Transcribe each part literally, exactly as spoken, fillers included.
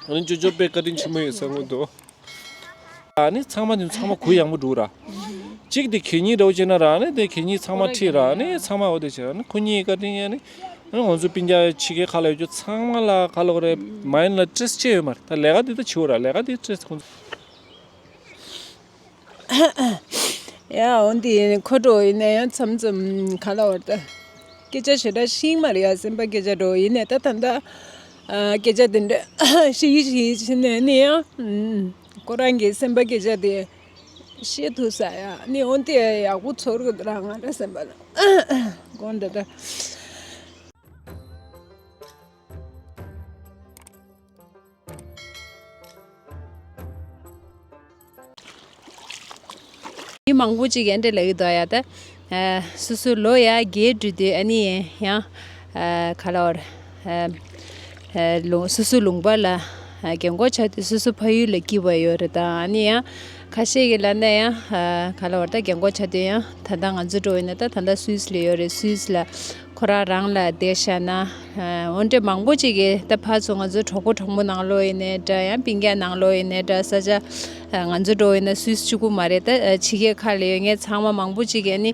ཨ་ནི་ཅོ་ཅོ་དཔེ་བཀའ་དྲིན་ཆེན་པོ་ཡོད་བསམ་གྱི་འདུག་ཨ་ནི་ཚང་མ་དེ་ཚང་མ་གུ་ཡངས་པོ་འདུག་ར། གཅིག་དེ་གད་སྙིགས་འདྲ་བོ་བྱས་ན་ར། ཨ་ནི་དེ་གད་སྙིགས་ཚང་མ་ཁྲིད་ར། ཨ་ནི་ཚང་མ་འོ་དེ་བྱས་ར། ཨ་ནི་ཁོ་གཉིས་བཀའ་དྲིན་ཡིན། ཨ་ནི་ང་ཚོ་སྤུན་ཀྱག་ཕྱི་རྒྱལ་ཁག་ལ་ཡོད་རྒྱུ་ཚང་མ་ལ་ག་ལབ་དགོས་རེད། མའིན་ལ་སི་ཊེ་རེ་སི་ཅི་ཡོད་མ་རེད། ད་ལས་ཀ་དེ་ད་བྱེད་དགོས་ར། ལས་ཀ་དེ་སི་ཊེ་རེ་སི་ཁོང་ཚོ། ཡ་འོན་ཏེ་ཁོ་འགྲོ་ཡིན་ན་ཡང་མཚམས་མཚམས་ག་ལབ་དགོས་རེད། ད་སྐད་ཆ་ཞེ་དྲག་ཤེས་མ་རེད་ཡ། སེམས་པ་སྐད་ཆ་འགྲོ་ཡིན་ནས་ད་ད་ད་སྐད་ཆ་དེ་འདྲ་ཤེས་ཤེས་ཤེས་ནས་ནི་ཡང་ཁོ་རང་གི་སེམས་པ་སྐད་ཆ་དེ་བཤད་ཐུབ་ས་ཡ་ནི། འོན་ཏེ་ཡག་པོ་ཚོར་གི་འདུག་ར། ང་རང་སེམས་པ་ལ་དགོངས་འདི་ད། མི་མང་པོ་ཅིག་ཨེ་འདྲ་ལབ་ཀྱི་འདུག་ཡ། ད་ཨ་སོ་སོ་ལོ་ཡ་རྒས་འགྲོ་དུས་ཨ་ནི་ཡང་ཨ་ག་ལབ་དགོས་རེད། ཨ་ལུང་སོ་སོའི་ལུང་པ་ལ་ཨ་རྒན་གོག་ཆགས་དུས་སོ་སོ་ཕ་ཡུལ་ལ་སྐྱིད་པ་ཡོད་རེད། ད་ཨ་ནི་ཡང་ཁ་ཤས་ཀྱིས་ལབ་ན་ཡང་ཨ་ག་ལབ་དགོས་རེད། ད་རྒན་གོག་ཆགས་དུས་ཡང་ད་ལྟ་ང་ཚོ་འགྲོ་ཡིན་ན། ད་ད་ལྟ་སུད་སི་ལ་ཡོད་རེད། སུད་སི་ལ་ཁོ་རང་རང་ལ་བསྡད་བཞག་ན། ཨ་འོ་འདྲ་མང་པོ་ཅིག་གིས་ད་ཕར་ཚུར་ང་ཚོའི་གྲོགས་པོ་གྲོགས་མོ་ནང་ལོགས་ཡིན་ནའི་འདྲ། ཡང་སྤུན་ཀྱག་ནང་ལོགས་ཡིན་ནའི་འདྲ། ས་ཆ་ཨ་ང་ཚོ་འགྲོ་ཡིན་ན་སུད་སི་གཅིག་པུ་མ་རེད། ད་ཨ་ཕྱི་རྒྱལ་ཁག་ལ་ཡོད་མཁན་ཚང་མ་མང་པོ་ཅིག་གིས་ནི་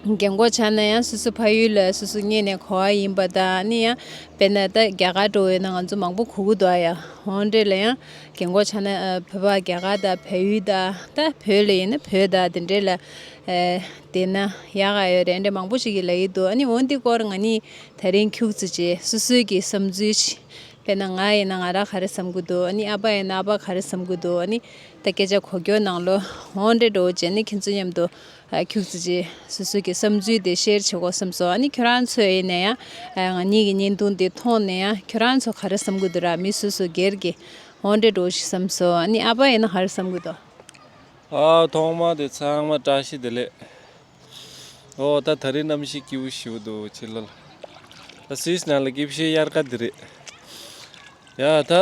རྒན་གོག་ཆགས་ན་ཡང་སོ་སོ་ཕ་ཡུལ་ལ་སོ་སོ་སྔོན་ནས་གོ་བ་ཡིན་པ་དང་། ནི་ཡང་དཔེར་ན་ད་རྒྱ་གར་འགྲོ་ཡོད་ན་ང་ཚོ་མང་པོ་གོ་གི་འདུག་ཡ། འོ་འདྲ་ལ་ཡང་རྒན་གོག་ཆགས་ན་ཨ་བོད་པ་རྒྱ་གར་དང་བལ་ཡུལ་དང་། ད་བོད་ལ་ཡིན་ན་བོད་དང་དེ་འདྲ་ལ་ཨ་བསྡད་ན་ཡག་ག་ཡོད་རེད་འདྲ་མང་པོ་ཞིག་གིས་ལབ་ཀྱི་འདུག་ཨ་ནི་འོ་འདི་སྐོར་ང་གཉིས་དེ་རིང་ཁྱུག་ཙམ་ཅིག་སོ་སོའི་གི་བསམ་ཚུལ་ཅིག་དཔེར་ན་ང་ཡིན་ན་ང་རང་ག་རེ་བསམ་གྱི་འདུག་ཨ་ནི་ཨ་ཕ་ཡིན་ན་ཨ་ཕ་ག་རེ་བསམ་གྱི་འདུག་ཨ་ནི་ད་སྐད་ཆ་གོ་སྐྱོན་ནང་ལོགས་འོ་འདྲ་འགྲོ་བྱས་ནས་ཁྱེད་ཚོ་མཉམ་དུ་ཨ་ཁྱུག་ཙམ་ཅིག་སོ་སོ་གི་བསམ་ཚུལ་དེ་ཤེར་བྱེད་དགོས་བསམ་སོང་། ཨ་ནི་ཁྱོད་རང་ཚོ་ཡིན་ན་ཡང་ཨ་ང་གཉིས་ཀྱི་བརྙན་ཐུང་དེ་མཐོང་ནས་ཡང་ཁྱོད་རང་ཚོ་ག་རེ་བསམ་གྱི་འདུག་ར། མི་སོ་སོ་སྒེར་གྱི་འོ་འདྲ་འགྲོ་ཞིག་བསམ་སོང་། ཨ་ནི་ཨ་ཕ་ཡིན་ན་ག་རེ་བསམ་གྱི་འདུག་ཨ་ཐོག་མ་དེ་ཚང་མ་བཀྲ་ཤིས་བདེ་ལེགས། ཨོ་ད་ད་རེས་གནམ་གཤིས་སྐྱིད་པོ་ཞེ་པོ་འདུག་ཕྱི་ལོགས་ལ། ད་སུད་སི་ནང་ལ་སྐྱིད་ཤོས་དབྱར་ཁ་འདི་རེད། ཡ་ད་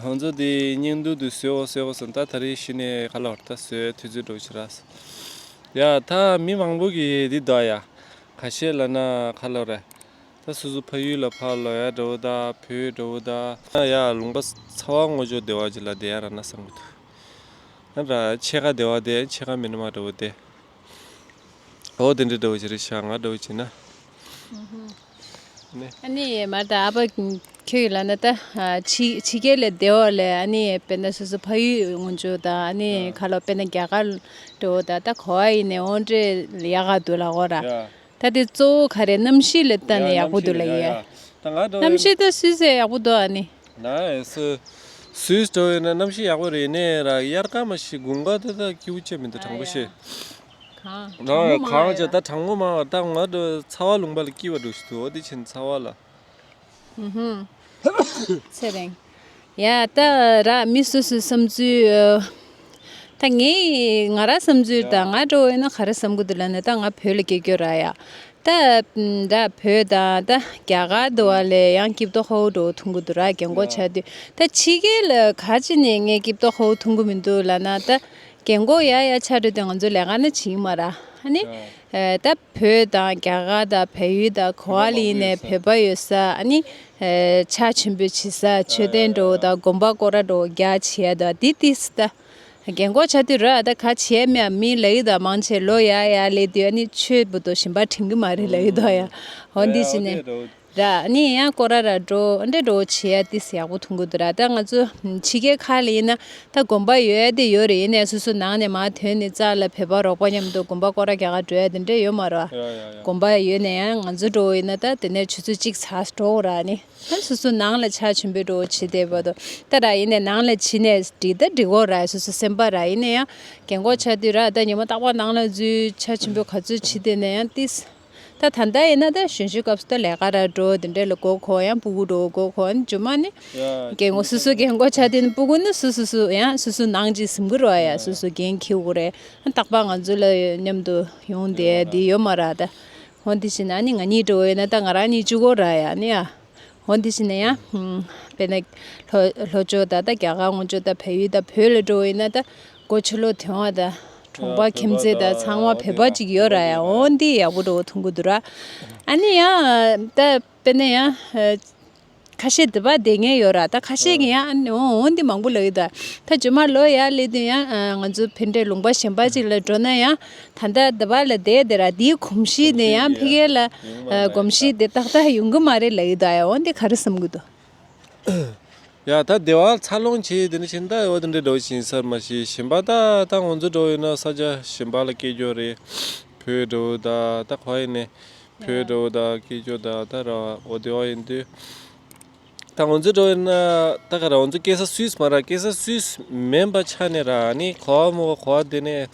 ང་ཚོ་འདི་བརྙན་ཐུང་འདི་བཟོས་འོ་བཟོས་འོ་སོང་། ད་ད་རེས་གཞི་ནས་ག་ལབ་དགོས་རེད། ད་བཟོས་དུས་ཚོད་འགྲོ་ཕྱིར་ར། ཡ་ད་མི་མང་པོ་གིས་འདི་འདུག་ཡ། ཁ་ཤས་ལབ་ན་ག་ལབ་དགོས་རེད། ད་སོ་སོ་ཕ་ཡུལ་ལ་ཕར་ལོག་ཡ་འདྲ་བོ་ད་བོད་འདྲ་བོ་ད། ཡ་ལུང་པ་ཚ་བ་སྔོ་ཕྱོགས་བདེ་བ་ཅིག་ལ་བསྡད་ཡ་རག་ན་བསམ་གྱི་འདུག་ཨ་ར་ཕྱེད་ཀ་བདེ་བ་བསྡད། ཕྱེད་ཀ་མི་ནུ་མ་འདྲ་བོ་བསྡད། འོ་དེ་འདྲ་འདྲ་བོ་ཅིག་རེད་ཤག་ང་འདྲ་བོ་བྱས་ན། ཨ་ནི་མར་ད་ཨ་ཕ་ཁྱོད་ཀྱིས་ལབ་ན་ད་ཨ་ཕྱི་ཕྱི་རྒྱལ་ལ་བསྡད་ཡོད་ལས། ཨ་ནི་དཔེར་ན་སོ་སོ་ཕ་ཡུལ་སྔོན་ཆད་དང་། ཨ་ནི་ཨ་ག་ལབ་དཔེར་ན་རྒྱ་གར་འདྲ་བོ་ད་ད་གོ་བ་ཡིན་ནས་འོ་འདྲ་ཡག་ག་འདུག་ལབ་དགོས་ར། ཡ། ད་དེ་གཙོ་བོ་ག་རེ། གནམ་གཤིས་ལ་བལྟས་ནས་ཡག་པོ་འདུག་ལབ་ཡ། ད་ང་འདྲ་བོ་གནམ་གཤིས་ད་སུད་སི་ཡག་པོ་འདུག་ཨ་ནི། ན་སུ་སུད་སི་འགྲོ་ཡོད་ན་གནམ་གཤིས་ཡག་པོ་རེད། ནས་ར་དབྱར་ཁ་མ་གཞི་དགུན་ཁ་དེ་ད་སྐྱིད་པོ་ཅིག་མི་འདུག་གྲང་པོ་ཞེ། གངས་ན་གངས་ཅིག་ད་གྲང་མོ་མང་བ། ད་ང་འདྲ་ཚ་བ་ལུང་པ་ལ་སྐྱིད་པ་འདྲ་ཞིག་འདུག་འོ་དེ་ཕྱིན་ཚ་བ་ལ། ཚེ་རིང་། ཡ་ད་ར་མི་སོ་སོའི་བསམ་ཚུལ། ཨ་ད་ངས་ང་རང་བསམ་ཚུལ་ད་ང་འདྲ་བོ་ཡིན་ན་ག་རེ་བསམ་གྱི་འདུག་ལབ་ན། ད་ང་བོད་ལ་སྐྱེས་རྒྱུ་ར་ཡ། ད་ད་བོད་དང་ད་རྒྱ་གར་འདྲ་བ་ལས་ཡང་སྐྱིད་པོ་ཧོ་འདྲ་བོ་མཐོང་གི་འདུག་ར། རྒན་གོག་ཆགས་དུས་ད་ཕྱི་རྒྱལ་ལ་ག་ཅི་ནས་ངས་སྐྱིད་པོ་ཧོ་མཐོང་གི་མི་འདུག་ལབ་ན། ད་རྒན་གོག་ཡ་ཡ་ཆགས་འགྲོ་དུས་ང་ཚོ་ལས་ཀ་ནི་བྱེད་ཀྱི་མ་ར། ཨ་ནི་ཨ་ད་བོད་དང་རྒྱ་གར་དང་བལ་ཡུལ་དང་ག་བ་ལ་ཡིན་ནའི་བོད་པ་ཡོད་ས། ཨ་ནི་ཨ་ཕྱག་མཆོད་འབུལ་བྱེད་ས། མཆོད་རྟེན་འདྲ་བོ་དང་དགོན་པ་སྐོར་ར་འདྲ་བོ་རྒྱག་བྱེད་ཡ་དང་འདི་ཏིས་ད། རྒན་གོག་ཆགས་དུས་ར་ད་ག་བྱེད་མེད་མི་ལབ་ཀྱི་འདུག་མང་ཆེ་ལོ་ཡ་ཡ་ལས་དུས་ཨ་ནི་ཆོས་བུ་དོ་ཞིམ་པ་དྲན་གྱི་མ་རེད་ལབ་ཀྱི་འདུག་ཡ། འོ་འདི་བྱས་ནས་ར་ཨ་ནི་ཡང་སྐོར་ར་ར་འགྲོ་འདྲ་འགྲོ་བྱེད་ཡ་ཏིས་ཡག་པོ་མཐོང་གི་འདུག་ར། ད་ང་ཚོ་ཕྱི་རྒྱལ་ཁག་ལ་ཡིན་ན་ད་དགོན་པ་ཡོད་ཡ་དེ་ཡོད་རེད། ཡིན་ནའི་སོ་སོ་ནང་ནས་མར་ཐོན་ནས་རྩ་ལ་བོད་པ་རོགས་པ་མཉམ་དུ་དགོན་པ་སྐོར་ར་རྒྱག་ག་འགྲོ་ཡ་དེ་འདྲ་ཡོད་མ་རེད་བ། དགོན་པ་ཡོད་ནའི་ཡང་ང་ཚོ་འགྲོ་ཡིན་ན་ད་དེ་ནས་ཆུ་ཚོད་གཅིག་ཚར་འགྲོ་ར་ནི། ད་སོ་སོ་ནང་ལ་ཕྱག་མཆོད་འབུལ་འདྲ་བོ་བྱེད་བསྡད་པ་དང་། ད་ར་ཡིན་ནའི་ནང་ལ་བྱེད་ནས་འགྲིག་ད་འགྲིག་གོ་ར། སོ་སོ་སེམས་པ་ར། ཡིན་ནའི་ཡང་རྒན་གོག་ཆགས་དུས་ར་ད་ཉི་མ་རྟག་པར་ནང་ལ་འཛུལ་ཕྱག་མཆོད་འབུལ་ག་ཚོད་བྱེད་བསྡད་ནའི་ཡང་ཏིས། ད་ད་ལྟ་ཡིན་ན་ད་གཞོན་གཞོན་སྐབས་སུ་ད་ལས་ཀ་ར་འགྲོ་དེ་འདྲ་ལ་མགོ་འཁོར། ཡང་སྤུ་གུ་འདྲ་བོ་མགོ་འཁོར། ཨ་ནི་རྗེས་མ་ནི་རྒན་གོག་སོ་སོ་རྒན་གོག་ཆགས་དུས་ནི་སྤུ་གུ་ནི་སོ་སོ་སོ་ཡང་སོ་སོ་ནང་ཅིག་ཟིན་གི་རེད་བ་ཡ། སོ་སོ་འགན་འཁྱེར་དགོས་རེད། ཨ་རྟག་པར་ང་ཚོ་ལ་མཉམ་དུ་ཡོང་བསྡད་དེ་ཡོད་མ་རེད་ད། འོ་འདི་བྱས་ན་ཨ་ནི་ང་གཉིས་འདྲ་བོ་ཡིན་ན་ད་ང་རང་གཉིས་གཅིག་པོ་ར་ཡ་ནི་ཡ། འོ་འདི་བྱས་ན་ཡང་། ཨ་དཔེར་ན་ལྷོ་ལྷོ་ཕྱོགས་དང་ད་རྒྱ་གར་ངོས་ཕྱོགས་དང་བལ་ཡུལ་དང་བོད་ལ་འགྲོ་བ་ཡིན་ན་ད་སྒོ་ཕྱི་ལོགས་ཐོན་པ་དང་གྲོང་པ་ཁྱིམ་མཚེས་དང་ཚང་མ་བོད་པ་ཅིག་ཡོད་ར་ཡ། འོ་འདི་ཡག་པོ་འདྲ་བོ་མཐོང་གི་འདུག་ར། ཨ་ནི་ཡང་ད་དཔེར་ན་ཡང་། ཁ་ཤས་འདི་པར་བསྡད་མཁན་ཡོད་ར། ད་ཁ་ཤས་ཀྱིས་ཡང་ཨ་ནི་འོང་འོང་འདི་མང་པོ་ལབ་ཡོད་ད། ད་རྗེས་མ་ལོ་ཡར་སླེབས་དུས་ཡང་ཨ་ང་ཚོ་ཕན་འབྲས་ལུང་པ་གཞན་པ་ཅིག་ལ་འགྲོ་ན་ཡང་ད་ལྟ་འདི་པར་ལ་བསྡད་བསྡད་ར། འདིའི་གོམས་གཤིས་དེ་ཡང་ཕ་གི་ལ་ཨ་གོམས་གཤིས་དེ་ཏག་ཏག་ཡོང་གི་མ་རེད་ལབ་ཡོད་ད། ཡང་འོང་འདི་ག་རེ་བསམ་གི་འདུག་ཡ་ད་སྡེ་བ་འཚར་ལོངས་བྱས་དེ་འདྲ་བྱས་ན་ད་འོ་དེ་འདྲ་འདྲ་བོ་ཞིག་ཡིན་ས་རེད། མ་གཞི་གཞན་པ་ད་ད་ང་ཚོ་འདྲ་བོ་ཡིན་ན་ས་ཆ་གཞན་པ་ལ་སྐྱེས་ཀྱོག་རེད། བོད་འདྲ་བོ་ད་ད་ག་པར་ཡིན་ནའི་བོད་འདྲ་བོ་ད་སྐྱེས་ཀྱོག་ད་ད་ར་འོ་སྡེ་བ་ཡིན་དུས། ད་ང་ཚོ་འདྲ་བོ་ཡིན་ན་ད་ག་ར་ང་ཚོ་སྐྱེས་ས་སུད་སི་མ་ར། སྐྱེས་ས་སུད་སི་མིན་པ་ཆ་ནས་ར་ནི་ག་པར་མོ་ག་པར་བསྡད་ནའི་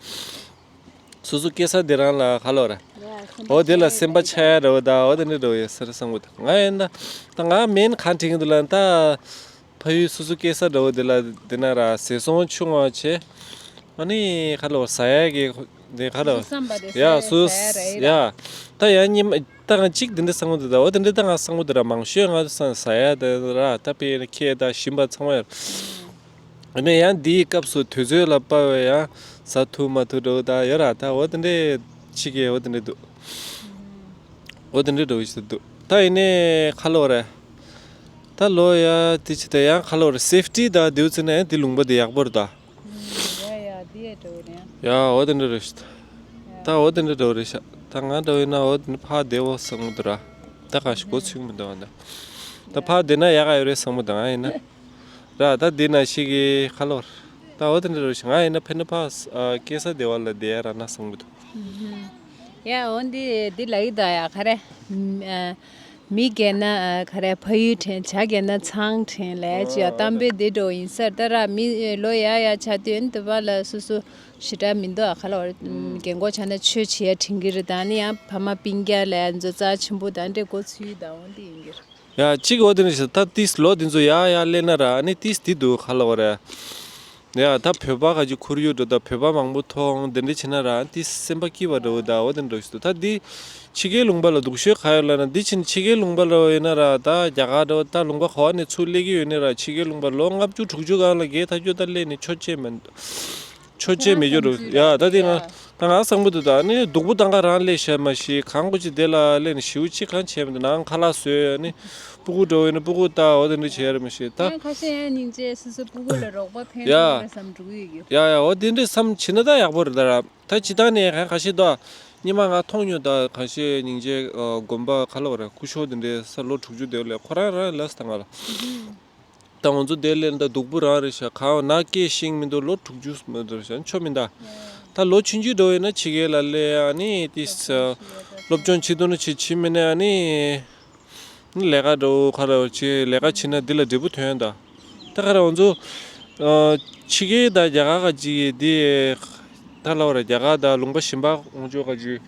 སོ་སོ་སྐྱེས་ས་དེ་རང་ལ་ཁ་ལོ་ར། འོ་དེ་ལ་སེམས་པ་ཆགས་ཡ་འདྲ་བོ་ད་འོ་དེ་འདྲ་འདྲ་བོ་ཡོད་ས་རེད་བསམ་གི་འདུག་ང་ཡིན་ན་ད་ང་མིན་གང་དྲན་གི་འདུག་ལབ་ན་ད་ཕ་ཡུལ་སོ་སོ་སྐྱེས་ས་འདྲ་བོ་དེ་ལ་དེ་ན་ར་ཟས་སོང་ཆུང་བ་བྱས། ཨ་ནི་ཁ་ལོ་ཟ་ཡ་གི་དེ་ཁ་ལོ། སོ་སོ་བསམ་པ་དེ་ཡ་ཟ་ཡ་སོ་ཟ་ཡ་རེད་ཡ། ད་ཡ་ཉི་མ་ད་ང་གཅིག་དེ་འདྲ་བསམ་གི་འདུག་ད་འོ་དེ་འདྲ་ད་ང་བསམ་གི་འདུག་ར། མང་ཤོས་ང་ཚོ་ཟ་ཡ་དེ་ར། ད་དཔེ་ཁྱེད་ད་ཞིམ་པ་ཚང་མ་ཡོད། ཨ་ནི་ཡང་འདིའི་སྐབས་སུ་དུས་ཚོད་ལ་དཔག་པའི་ཡང་ཟ་ཐུབ་མ་ཐུབ་འདྲ་བོ་ད་ཡོད་ར། ད་འོ་དེ་འདྲས་ཕྱི་རྒྱལ་འོ་དེ་འདྲས་འདུག་འོ་དེ་འདྲས་འདྲ་བོ་ཞིག་འདུག་ད་ཡིན་ནའི་ཁ་ལོ་རེད། ད་ལོ་ཡ་དེ་ཅི་ད་ཡང་ཁ་ལོ་རེད། སེབ་ཊི་ད་དེའུ་ཚེ་ན་ཡང་དེ་ལུང་པ་དེ་ཡག་པོ་རེད་ད། ཡ་ཡ་དེ་ཡ་འདྲ་བོ་རེད། ཡ་འོ་དེ་འདྲས་རེད་ཤག་ད་འོ་དེ་འདྲས་འདྲ་བོ་རེད་ཤག་ད་ང་འདྲ་བོ་ཡིན་ན་འོ་དེ་འདྲས་ཕར་བསྡད་འོ་བསམ་གི་འདུག་ར། ད་གང་ཞིག་གོ་ཚུགས་མི་འདུག་ཨ་ད། ད་ཕར་བསྡད་ན་ཡག་ག་ཡོད་རེད་བསམ་གི་འདུག་ང་ཡིན་ན། ར་ད་འདི་ན་ཞིག་གི་ཁ་ལོར། ད་འོ་དེ་འདྲ་རེད་ཤག་ང་ཡིན་ན་ཕན་ན་ཕ་སྐྱེས་ས་སྡེ་བ་ལ་བསྡད་ཡ་ར་ན་བསམ་གི་འདུག་ཡ་འོ་འདི་འདི་ལ་ཡི་ད་ཡ་ག་རེ། མི་རྒས་ན་ག་རེ་ཕ་ཡུལ་དྲན། བྱ་རྒས་ན་ཚང་དྲན་ལས་ཅི་ཡ་གཏམ་དཔེ་འདི་འགྲོ་ཡིན་སར་ད་ར། མི་ལོ་ཡ་ཡ་ཆ་དུས་འདི་བ་ལ་སོ་སོ་ཞེ་དྲག་མི་འདུག་ཨ། ཁ་ལོར་རྒན་གོག་ཆ་ན་ཆོས་བྱེད་ཡ་དྲན་གི་རེད། ད་ནི་ཡང་ཕ་མ་སྤུན་ཀྱག་ལ་ཡ་མཛོ་རྩ་ཆེན་པོ་ད་འདྲེ་གོ་ཚུལ་ད་འོ་འདི་ཡིན་གི་རེད། ཡ་གཅིག་འོ་དེ་འདྲ་ཞིག་ད་ཏིས་ལོ་དེ་ཚོ་ཡ་ཡ་སླེབས་ན་ར་ཨ་ནི་ཏིས་དེ་འདུག་ཁ་ལ་བ་ར། ཡ་ད་བོད་པ་ག་ཅིག་ཁོར་ཡུག་འགྲོ་ད་བོད་པ་མང་པོ་མཐོང་དེ་འདྲ་བྱེད་ན་ར་ཏིས་སེམས་པ་སྐྱིད་པ་འགྲོ་ད་འོ་དེ་འདྲ་ཞིག་འདུག་ད་འདི་ཕྱི་རྒྱལ་ལུང་པ་ལ་སྡུག་ཤོས་ག་ཡོད་ལབ་ན་འདི་ཕྱིན་ཕྱི་རྒྱལ་ལུང་པ་ལ་ཡོད་ན་ར་ད་རྒྱ་གར་འགྲོ་ད་ལུང་པ་ག་བ་ནས་ཚུར་སླེབས་ཀྱི་ཡོད་ནི་ར་ཕྱི་རྒྱལ་ལུང་པ་ལོ་ལྔ་བཅུ་དྲུག་ཅུ་སྒང་ལ་རྒས་ཐག་ཆོད་ད་སླེབས་ནི་ཆོ་ཅེས་མེད། ཆོ་ཅེས་མེད་རྒྱུ་རུ་ཡ་ད་དེ་ང་ད་ང་སང་པོ་དུ་ད་ནི་སྡུག་པོ་ད་ང་རང་ལས་བཤད་མ་ཤེས་གང་གོ་ཅི་དེ་ལ་ལས་ནི་ཞིའུ་ཅི་གང་བྱས་མི་འདུག་ནང་ཁ་ལག་བཟོས་ནི་སྤུ་གུ་འགྲོ་ཡོད་ནི་སྤུ་གུ་ད་འོ་དེ་འདྲ་བྱས་ར་མི་ཤེས་ད། ཡང་ཁ་ཤས་ཡང་སྙིང་རྗེ་སོ་སོ་སྤུ་གུ་ལ་རོགས་པ་ཕན་ཡ་ཐོགས་རེད་བསམ་འགྲོ་གི་ཡོད་ཀྱི། ཡ་ཡ་འོ་དེ་འདྲ་བསམ་བྱེད་ན་ད་ཡག་པོ་རེད་ད་ར། ད་ཅི་ད་ནས་ཁ་ཤས་ད་ཉི་མ་ང་མཐོང་མྱོང་ད་ཁ་ཤས་སྙིང་རྗེ་དགོན་པ་ཁ་ལོ་ར་སྐུ་ཞོགས་དེ་འདྲའི་ས་ལོ་དྲུག་ཅུ་དེ་ལས་ཁོ་རང་རང་ལས་ད་ང་ལ། ད་ང་ཚོ་དེ་ལས་ད་སྡུག་པོ་རང་རེད་ཤག་གང་ན་སྐྱེས་ཤིང་མི་འདུག་ལོ་དྲུག་ཅུ་མི་འདུག་ཤག་ཆོ་མི་འདའ། ད་ལོ་ཆུང་ཆུང་འགྲོ་ཡོད་ན་ཕྱི་རྒྱལ་ལ་ལས་ཨ་ནི་ཏིས་སློབ་སྦྱོང་བྱེད་འདུག་ན་བྱེད་བྱེད་མི་ནས་ཨ་ནི་ལས་ཀ་འགྲོ་ཁ་ར་བྱེད་ལས་ཀ་བྱེད་ན་འདི་ལ་འབྲས་བུ་ཐོན་ད། ད་ག་ར་ང་ཚོ་ཕྱི་རྒྱལ་དང་རྒྱ་གར་ག་ཅིག་འདི་ད་ལ་བ་ར་རྒྱ་གར་དང་ལུང་པ་གཞན་པ་ང་ཚོ་ག་ཅིག་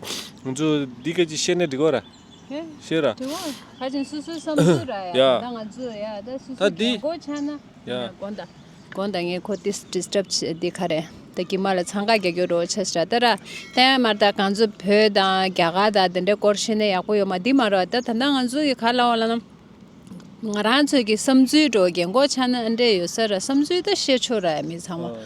ང་ཚོ་འདི་ག་ཅིག་བཤད་ན་འགྲིག་གོ་ར། ཧེ། ཤེས་ར། དྲི་བ། ཁ་ཅན་སོ་སོའི་བསམ་ཚུལ་ར་ཡ། ཡ། ད་ང་ཚོ་ཡ་ད་སོ་ད་སོ་འདི། རྒན་གོག་ཆགས་ན། ཡ། དགོངས་དག་དགོངས་དག་ངས་ཁོ་ཏིས་ཌི་སི་ཊབ་བྱེད་འདི་ག་རེ། ད་ཀྱི་མ་ལ་འཚང་ཁ་རྒྱག་རྒྱུ་རོ་ཆ་ཤ་ད་ར། ད་ཡ་མར་ད་གང་ཚོ་བོད་དང་རྒྱ་གར་དང་དེ་འདྲའི་སྐོར་བཤད་ན་ཡག་པོ་ཡོད་མ་འདི་མ་རོ། ད་ད་ད་ང་ཚོ་གི་ག་ལ་བ་ལ་ན། ང་རང་ཚོ་གི་བསམ་ཚུལ་འགྲོ་རྒན་གོག་ཆགས་ན་ཨ་འདྲས་ཡོད་ས་ར་བསམ་ཚུལ་ད་བཤད་ཆོག་ར་ཡ་མི་ཚང་མ།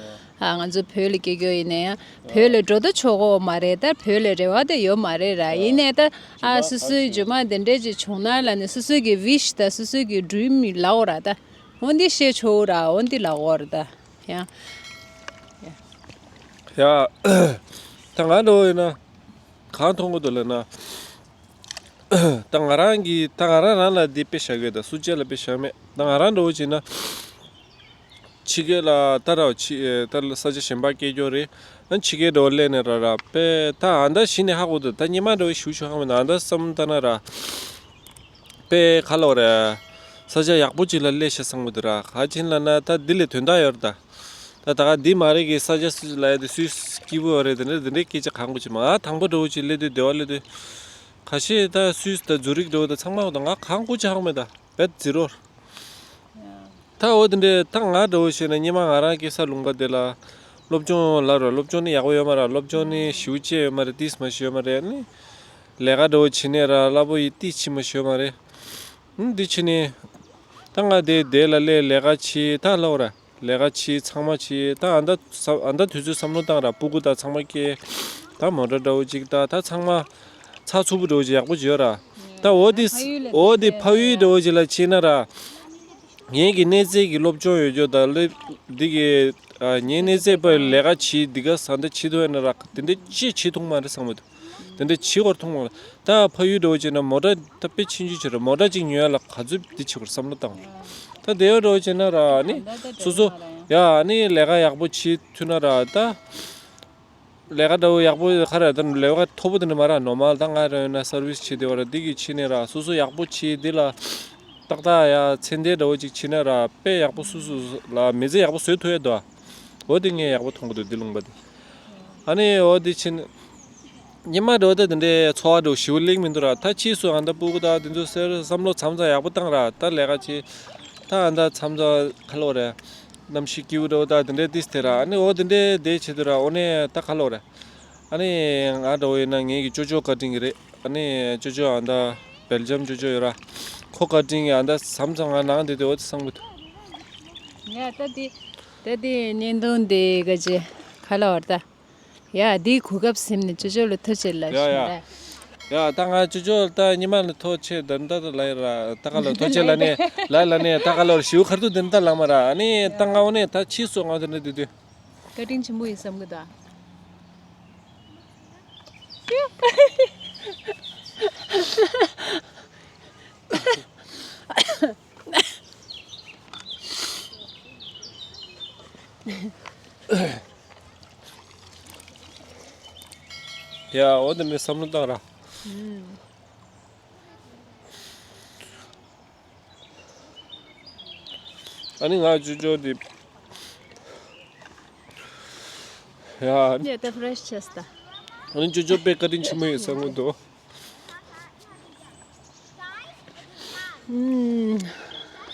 ཨ། ང་ཚོ་བོད་ལ་སྐྱེས་རྒྱུ་ཡིན་ན་ཡང་བོད་ལ་འགྲོ་ད་ཆོག་གོ་མ་རེད། ད་བོད་ལ་རེ་བ་དེ་ཡོད་མ་རེད་ར། ཡིན་ནའི་ད་ཨ་སོ་སོའི་རྒྱུ་མ་དེ་འདྲས་ཅིག་བྱུང་ན་ལ་ནི་སོ་སོའི་གི་ཝིཤ་ད་སོ་སོའི་གི་ཌི་རིམ་ལའོ་ར་ད། འོ་འདི་བཤད་ཆོག་ར་འོ་འདི་ལ་འོ་ར་ད། ཡང་། ཡ། ད་ང་འགྲོ་ཡིན་ན་གང་མཐོང་གི་འདུག་ལབ་ན། ད་ང་རང་གི་ད་ང་རང་རང་ལ་འདི་དཔེ་བཞག་གི་ད་སུ་གཅིག་ལ་དཔེ་བཞག་མེད། ད་ང་རང་འདྲ་བོ་བྱས་ན། ཕྱི་རྒྱལ་ལ་ད་ར་ཕྱི་ད་ལ་ས་ཆ་གཞན་པ་སྐྱེས་རྒྱུ་རེད། ཨ་ཕྱི་རྒྱལ་འདྲ་བོ་སླེབས་ནས་ར་ར་དཔེ་ད་ཨ་མདའ་གཞི་ནས་ཧ་གོ་འདུག་ད་ཉི་མ་འདྲ་བོ་ཞུ་ཞུ་ཧ་གོ་མེད་ན་ཨ་མདའ་བསམ་ད་ན་ར། དཔེ་ཁ་ལོ་རེད། ས་ཆ་ཡག་པོ་ཅིག་ལ་སླེབས་ཤག་བསམ་གི་འདུག་ར། ག་ཅིན་ལབ་ན་ད་འདི་ལས་དོན་དག་ཡོད་རེད་ད། ད་ད་ག་འདི་མ་རེད་གི་ས་ཆ་སུ་ལ་ཡ་དེ་སུས་སྐྱིད་པོ་ཡོད་རེད་དེ་འདྲ་དེ་འདྲའི་སྐད་ཆ་གང་གོ་ཅི་མ་ང་དང་པོ་འདྲ་བོ་ཅིག་སླེབས་དུས་སྡེ་བ་སླེབས་དུས། ཁ་ཤས་ད་སུས་ད་ཛུ་རིག་འདྲ་བོ་ད་ཚང་མ་ད་ང་གང་གོ་ཅི་ཧ་གོ་མེད་ད་བེད་ཛི་རོ། ད་འོ་དེ་འདྲའི་ད་ང་འདྲ་བོ་བཤད་ན་སྔོན་མ་ང་རང་སྐྱེས་ས་ལུང་པ་དེ་ལ་སློབ་སྦྱོང་ལབ་རོགས། སློབ་སྦྱོང་ནི་ཡག་པོ་ཡོད་མ་རེད། སློབ་སྦྱོང་ནི་ཞེ་པོ་ཅིག་ཡོད་མ་རེད། ཏིས་མ་ཞིག་ཡོད་མ་རེད་ནི། ལས་ཀ་འདྲ་བོ་བྱེད་ནས་ར་སླ་པོ་ཡི་ཏིས་བྱེད་མ་ཞིག་ཡོད་མ་རེད། ཨུམ་འདི་བྱེད་ནི། ད་ང་དེ་དེ་ལ་ལས་ལས་ཀ་བྱེད་ད་ལབ་ར། ལས་ཀ་བྱེད་ཚང་མ་བྱེད་ད་ཨ་མདའ་ཨ་མདའ་དུས་ཚོད་བསམ་བློ་བཏང་ར། སྤུ་གུ་ད་ཚང་མ་སྐྱེས། ད་མོ་ཊ་འདྲ་བོ་ཅིག་ད་ད་ཚང་མ་ཚགས་ཚུད་པོ་འདྲ་བོ་ཅིག་ཡག་པོ་ཅིག་ཡོད་ར། ད་འོ་དེ་འོ་དེ་ཕ་ཡུལ་འདྲ་བོ་ཅིག་ལ་ཕྱིན་ན་ར། ངེད་ཀྱི་གནས་ཚད་ཀྱི་སློབ་སྦྱོང་ཡོད་རྒྱུ་དང་སློབ་འདི་གི་ཨ་ངའི་གནས་ཚད་པ་ལས་ཀ་བྱེད་འདི་ག་ས་འདི་བྱེད་ཐུབ་ཡ་ན་ར་དེ་འདྲ་ཅི་བྱེད་ཐུབ་མ་རེད་བསམ་གི་འདུག་དེ་འདྲ་བྱེད་དགོས་ཐུབ་མ་རེད། ད་ཕ་ཡུལ་འདྲ་བོ་བྱས་ན་མོ་ཊ་ད་དཔེ་ཆེན་ཆུང་བྱེད་ར་མོ་ཊ་གཅིག་ཉོ་ཡ་ལ་ག་ཚོད་འདི་བྱེད་དགོས་བསམ་བློ་བཏང་། ད་དེ་ཡོད་འདྲ་བོ་བྱས་ན་ར་ཨ་ནི་སོ་སོ་ཡ་ཨ་ནི་ལས་ཀ་ཡག་པོ་བྱེད་ཐུབ་ན་ར་ད། ལས་ཀ་འདྲ་བོ་ཡག་པོ་ཁ་ར་དང་ལས་ཀ་མཐོ་པོ་དེ་འདྲ་མ་ར་ནོར་མལ་ད་ང་ར་ཡོད་ན་སར་ཝིས་བྱེད་དེ་བ་ར་འདི་གི་ཕྱི་ནས་ར་སོ་སོ་ཡག་པོ་བྱེད་འདི་ལ་ཏག་ཏག་ཡ་ཚེ་འདས་འདྲ་བོ་ཅིག་བྱེད་ན་ར་དཔེ་ཡག་པོ་སོ་སོ་ལ་མི་ཚེ་ཡག་པོ་བཟོ་ཐུབ་ཡ་འདུག་འོ་དེ་ངས་ཡག་པོ་མཐོང་གི་འདུག་འདི་ལུང་པ་དེ་ཨ་ནི་འོ་དེ་ཕྱིན་ཉི་མ་འདྲ་བོ་ད་དེ་འདྲའི་འཚོ་བ་འདྲ་བོ་ཞིའུ་ལེགས་མི་འདུག་ར་ད་ཕྱིས་སུ་ཨ་ད་སྤུ་གུ་ད་དེ་ཚོ་སེར་བསམ་བློ་མཚམས་མཚམས་ཡག་པོ་བཏང་ར་ད་ལས་ཀ་བྱེད་ད་ཨ་ད་མཚམས་མཚམས་ཁ་ལོ་རེད། གནམ་གཤིས་སྐྱིད་པོ་འདྲ་བོ་དང་དེ་འདྲའི་ཏིས་དེ་ར་ཨ་ནི་འོ་དེ་འདྲའི་དེ་བྱེད་དུས་ར་འོ་ནས་ད་ག་ལོ་ར་ཨ་ནི་ང་འདྲ་བོ་ཡིན་ན་ངེད་ཀྱི་ཅོ་ཅོ་བཀའ་དྲིན་གྱི་རེད། ཨ་ནི་ཅོ་ཅོ་ཨ་ད་སྦེལ་ཇམ་ཅོ་ཅོ་ཡོད་ར་ཁོ་བཀའ་དྲིན་གྱི་ཨ་ད་མཚམས་མཚམས་ང་ནང་དེ་དེ་འོ་དེ་སང་བུ་ཐུ། ཡ་ད་དེ་ད་དེ་བརྙན་ཐུང་དེ་ག་ཅེ་ག་ལོ་བར་ད། ཡ་དེའི་གོ་སྐབས་ཟིན་ནས་ཅོ་ཅོ་ལ་ཐུགས་རྗེ་ལ་ཡ་ཞུ་ཡ། ད། ཡ་ད་ང་ཅོ་ཅོ་ད་ཉི་མ་ལ་ཐུགས་རྗེ་ཆེ་ད་ད་ད་ལ་ཡ་ར་ད་ག་ལ་ཐུགས་རྗེ་ལ་ནས་ལ་ལ་ནས་ད་ག་ལ་ཞིའུ་ཁར་དུ་དེ་ད་ལ་མ་ར་ཨ་ནི་ད་ང་འོ་ནས་ད་ཕྱིས་སུ་ང་དེ་འདྲ་དུས་དུས། བཀའ་དྲིན་ཆེན་པོ་ཡིན་བསམ་གི་འདུག་ཡ་འོ་དེ་ནས་བསམ་བློ་བཏང་ར། ཨ་ནི་ང་ཅོ་ཅོ་དེ། ཡ། ཡ་ད་ཕ་རེ་ཤི་ཆེས་ད། ཨ་ནི་ཅོ་ཅོ་དཔེ་བཀའ་དྲིན་ཆེན་པོ་ཡིན་བསམ་གི་འདུག་ཨུམ།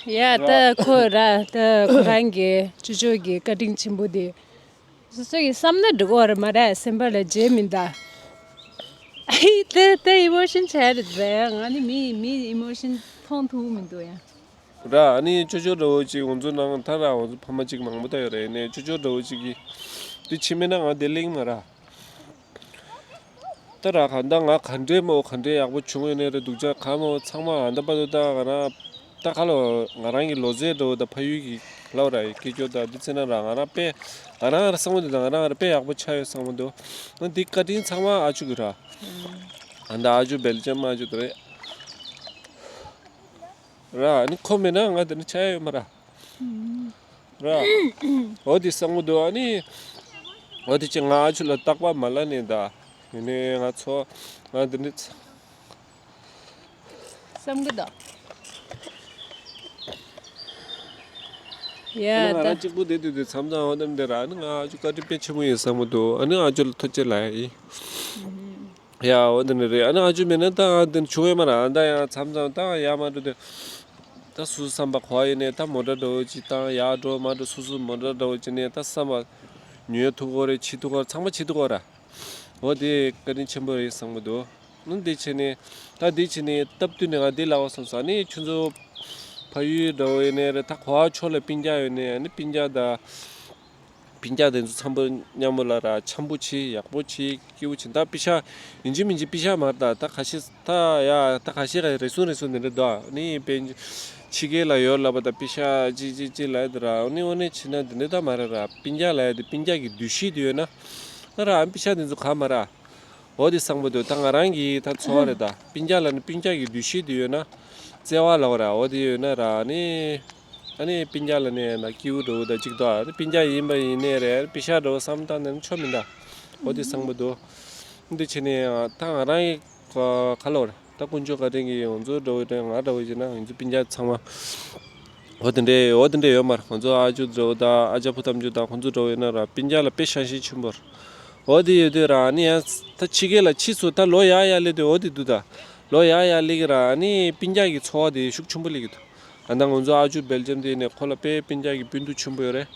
ཡ་ད་ཁོ་ར་ད་ཁོ་རང་གི་ཅོ་ཅོ་གི་བཀའ་དྲིན་ཆེན་པོ་དེ། སོ་སོ་ཡི་བསམ་ན་འགྲིག་གོ་རེད་མ་རེད་སེམས་པ་ལ་བརྗེད་མི་འདའ། ཨི་ད་ད་ཨི་མོ་ཤན་ཆགས་རེད་པས་ང་ནི་མི་མི་ཨི་མོ་ཤན་མཐོང་ཐུབ་མི་འདུག་ཡ། ར་ཨ་ནི་ཅོ་ཅོ་འདྲ་བོ་ཅིག་ང་ཚོ་ནང་ད་ར་ང་ཚོ་ཕ་མ་ཅིག་མང་པོ་ད་ཡོད་རེད་ནས་ཅོ་ཅོ་འདྲ་བོ་ཅིག་གིས་འདི་ཕྱི་མེད་ན་ང་བདེ་ལེགས་མ་ར། ད་ར་ག་ད་ང་ག་འདྲའི་མོ་ག་འདྲའི་ཡག་པོ་བྱུང་ཡོད་ནས་རེད་སྡུག་ཅག་ག་མོ་ཚང་མ་ཨ་ད་པ་དུ་ད་ང་རང་ད་ག་ལོ་ང་རང་གི་ལོ་ཚད་འདྲ་བོ་ད་ཕ་ཡུལ་གྱི་ལོ་ར་ཡི་སྐད་ཅོ་ད་འདི་ཚེ་ན་ར་ང་རང་དཔེ་ང་རང་ར་བསམ་བློ་འདི་ད་ང་རང་ར་དཔེ་ཡག་པོ་ཆགས་ཡོད་བསམ་བློ་འདུག་ང་འདི་བཀའ་དྲིན་ཚང་མ་ཨ་ཅུ་གི་ར་ཨ་ད་ཨ་ཅུ་སྦེལ་ཇམ་ཨ་ཅུ་དེ་རེད། ར་ཨ་ནི་ཁོ་མེད་ན་ང་དེ་ནི་ཆ་ཡ་ཡོད་མ་ར། ར། འོ་དེ་བསམ་གི་འདུག་ཨ་ནི། འོ་དེ་ཅི་ང་ཨ་ཆུ་ལ་རྟག་པ་མ་ལ་ནི་ད། ཡིན་ནི་ང་ཚོ་ང་དེ་ནི། བསམ་གི་འདུག་ཡ་ཨ་ནི་ང་ད། རང་གཅིག་པུ་བསྡད་དུས་དུས་མཚམས་མཚམས་འོ་དེ་འདི་ར་ཨ་ནི་ང་ཨ་ཆུ་བཀའ་དྲིན་དཔེ་ཆེན་པོ་ཡིན་བསམ་གི་འདུག་ཨ་ནི་ང་ཨ་ཆུ་ལ་ཐུགས་རྗེ་ལ་ཡིན། ཡ་འོ་དེ་ནི་རེད། ཨ་ནི་ཨ་ཅུ་མེད་ན་ད་དེ་བྱུང་ཡོད་མ་རེད། ཨ་ད་ཡང་མཚམས་མཚམས་ད་ཡར་མར་འགྲོ་དུས་ད་སུ་བསམ་པ་གོ་བ་ཡིན་ནས་ད་མོ་ཊ་འདྲ་བོ་ཅིག་བཏང་ཡར་འགྲོ་མར་འགྲོ་སུ་སུ་མོ་ཊ་འདྲ་བོ་ཅིག་ནས་ད་བསམ་པ་ཉོས་ཐུབ་གོ་རེད། བྱེད་ཐུབ་གོ་རེད། ཚང་མ་བྱེད་ཐུབ་གོ་ར། འོ་དེ་བཀའ་དྲིན་ཆེན་པོ་རེད་བསམ་གི་འདུག་ནི་འདི་བྱས་ནས་ད་འདི་བྱས་ནས་སྟབས་བསྟུན་ནས་ང་འདི་ལབ་པ་སོང་ཙང་ནི་ཁྱོད་ཚོ་ཕ་ཡུལ་འདྲ་བོ་ཡིན་ནས་རེད། ད་གོ་བ་ཕྱོགས་ལ་སྤུན་ཀྱག་ཡོད་ནས་ནི་སྤུན་ཀྱག་ད། སྤུན་ཀྱག་དེ་ཚོ་འཚམ་པོ་མཉམ་པོ་ལ་ར་འཆམ་པོ་བྱེད། ཡག་པོ་བྱེད། སྐྱིད་པོ་བྱེད། ད་པི་ཤ་ཡིན་གཅིག་མིན་གཅིག་པི་ཤ་མར་ད་ད་ཁ་ཤས་ད་ཡ་ད་ཁ་ཤས་ཀ་རེ་ཟུང་རེ་ཟུང་དེ་འདྲ་འདུག་ནི་དཔེ་ཕྱི་རྒྱལ་ལ་ཡོད་ལབ་པ་ད་པི་ཤ་ཅི་ཅི་ཅི་ལབ་ཡ་དེ་ར་ནི་འོ་ནི་བྱེད་ན་དེ་འདྲ་ད་མ་རེད་ར། སྤུན་ཀྱག་ལབ་ཡ་དེ་སྤུན་ཀྱག་གི་འདུ་ཤེས་དེ་ཡོད་ན་ད་ར་པི་ཤ་དེ་ཚོ་ག་མ་ར། འོ་དེ་བསམ་པ་འདུག་ད་ང་རང་གི་ད་འཚོ་བ་རེད་ད། སྤུན་ཀྱག་ལ་ནི་སྤུན་ཀྱག་གི་འདུ་ཤེས་དེ་ཡོད་ན། བརྩེ་བ་ལབ་ར་འོ་དེ་ཡོད་ན་ར་ནི། ཨ་ནི་སྤུན་ཀྱག་ལ་ནི་ན་སྐྱིད་པོ་འདྲ་བོ་ད་ཅིག་འདུག་ཨ་ནི་སྤུན་ཀྱག་ཡིན་པ་ཡིན་ནའི་རེད། པི་ཤ་འདྲ་བོ་བསམ་བཏང་ནས་ཆོ་མི་འདའ། འོ་དེ་བསམ་པ་འདུག་འདི་བྱས་ནས་ད་ང་རང་གི་ག་ལ་བར་ད་དཀོན་མཆོག་བཀའ་དྲིན་གྱིས་ང་ཚོ་འདྲ་བོ་དེ་ང་འདྲ་བོ་ཡིན་ན་ང་ཚོ་སྤུན་ཀྱག་ཚང་མ། འོ་དེ་འདྲས་འོ་དེ་འདྲས་ཡོད་མ་རེད། ང་ཚོ་ཨ་ཅོ་འདྲ་བོ་ད་ཨ་ཅག་བུ་དམ་ཅོ་ད་ཁོང་ཚོ་འདྲ་བོ་ཡིན་ན་ར་སྤུན་ཀྱག་ལ་དཔེ་ཤ་ཞེན་ཆེན་པོ་རེད། འོ་དེ་ཡོད་དུས་ར་ནི་ཡང་ད་ཕྱི་རྒྱལ་ལ་ཕྱིས་སུ་ད་ལོ་ཡར་ཡར་སླེབས་དུས་འོ་དེ་འདུག་ད་ལོ་ཡར་ཡར་སླེབས་ཀྱི་ར་ནི་སྤུན་ཀྱག་གི་འཚོ་བ་དེ་ཤུགས་ཆེན་པོ་སླེབས་ཀྱི་འདུག་ཨ་ད་ང་ཚོ་ཨ་ཅུ་སྦེལ་ཇམ་དེ་ནས་ཁོ་ལ་དཔེ་སྤུན་ཀྱག་གི་སྤུན་ཟླ་ཆེན་པོ་ཡོད་རེད།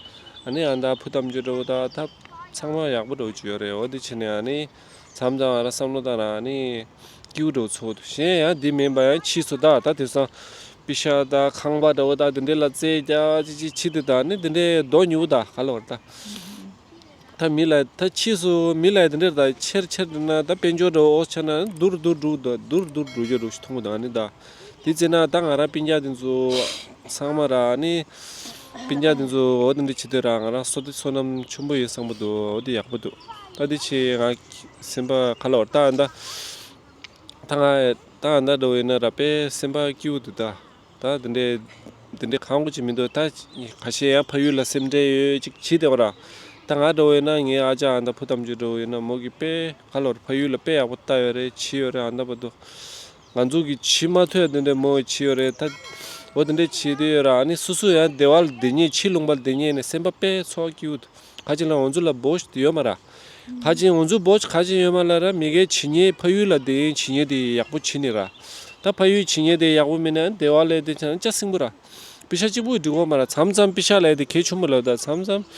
ཨ་ནི་ཨ་ད་བུ་དམ་ཅོ་འདྲ་བོ་ད་ད་ཚང་མ་ཡག་པོ་འདྲ་བོ་ཅིག་ཡོད་རེད། འོ་དེ་བྱས་ནས་ཨ་ནི་མཚམས་མཚམས་ཨ་ར་བསམ་བློ་བཏང་ར་ཨ་ནི་སྐྱིད་པོ་འདྲ་བོ་ཚོར་འདུག་གཞན་ཡང་དེ་མིན་པ་ཡང་ཕྱིས་སུ་ད་ད་དེང་སང་པི་ཤ་ད་ཁང་པ་འདྲ་བོ་ད་དེ་འདྲས་ལ་རྩེ་རྒྱག་ཅི་ཅི་ཆི་དེ་ད་ནི་དེ་འདྲས་རྡོ་ཉུག་ད་ག་ལ་བར་ད། ད་མི་ལ་ད་ཕྱིས་སུ་མི་ལ་དེ་འདྲར་ད་ཆེར་ཆེར་འགྲོ་ན་ད་དཔལ་འབྱོར་འདྲ་བོ་ཆགས་ན་སྡུར་སྡུར་འགྲོ་ད་སྡུར་སྡུར་འགྲོ་རྒྱུ་འགྲོ་ཞིག་མཐོང་གི་ད་ནི་ད། དེ་བྱས་ན་ད་ང་རང་སྤུན་ཀྱག་དེ་ཚོ་ཚང་མ་ར་ནི། སྤུན་ཀྱག་དེ་ཚོ་འོ་དེ་འདྲ་བྱེད་དུས་ར་ང་རང་བསོད་བདེ་བསོད་ནམས་ཆེན་པོ་ཡོད་བསམ་གྱི་འདུག་འོ་དེ་ཡག་པོ་འདུག་ད་དེ་བྱས་ང་སེམས་པ་ག་ལ་བར་ད་ད་ད་ང་ད་ད་འདྲ་བོ་ཡིན་ན་ར་དཔེ་སེམས་པ་སྐྱིད་པོ་འདུག་ད་ད་དེ་འདྲའི་དེ་འདྲའི་ཁག་པོ་ཅིག་མི་འདུག་ད་ཁ་ཤས་ཡང་ཕ་ཡུལ་ལ་སེམས་ཁྲལ་ཡོད་ཅིག་བྱེད་དེ་བ་ར། ད་ང་འདྲ་བོ་ཡིན་ན་ངའི་ཨ་ཅག་ཨ་མདའ་བུ་དམ་ཆོས་འདྲ་བོ་ཡིན་ན་མོ་གིས་དཔེ་ག་ལ་བར་ཕ་ཡུལ་ལ་དཔེ་ཡག་པོ་ལྟ་ཡོད་རེད། བྱེད་ཡོད་རེད། ཨ་མདའ་བར་དུ། ང་ཚོ་གི་བྱེད་མ་ཐུབ་ཡ་དེ་འདྲས་མོ་བྱེད་ཡོད་རེད་ད། འོ་དེ་འདྲས་བྱེད་དུས་ཡོད་ར། ཨ་ནི་སོ་སོ་ཡང་བདེ་བ་ལ་བསྡད་མཁན་ཕྱི་ལུང་པ་ལ་བསྡད་མཁན་ནི་སེམས་པ་དཔེ་ཚོར་སྐྱིད་པོ་འདུག་ཁ་ཅིག་ལ་ང་ཚོ་ལ་བོ་ཞིག་ཡོད་མ་ར། ཁ་ཅིག་ང་ཚོ་བོ་ཞིག་ཁ་ཅིག་ཡོད་མ་ལ་ར། མི་སྒེར་བྱེད་མཁན་ཕ་ཡུལ་ལ་བསྡད་མཁན་བྱེད་མཁན་དེ་ཡག་པོ་བྱེད་ནི་ར། ད་ཕ་ཡུལ་བྱེད་མཁན་དེ་ཡག་པོ་མིན་ན་བདེ་བ་ལས་དེ་ཆ་ན་ལྕགས་སྲིན་པོ་ར། པེ་ཤ་གཅིག་པུས་འགྲིག་གོ་མ་ར། མཚམས་མཚམས་པེ་ཤ་ལས་དེ་གལ་ཆེན་པོ་ལབ་ད། མཚམས་མཚམས་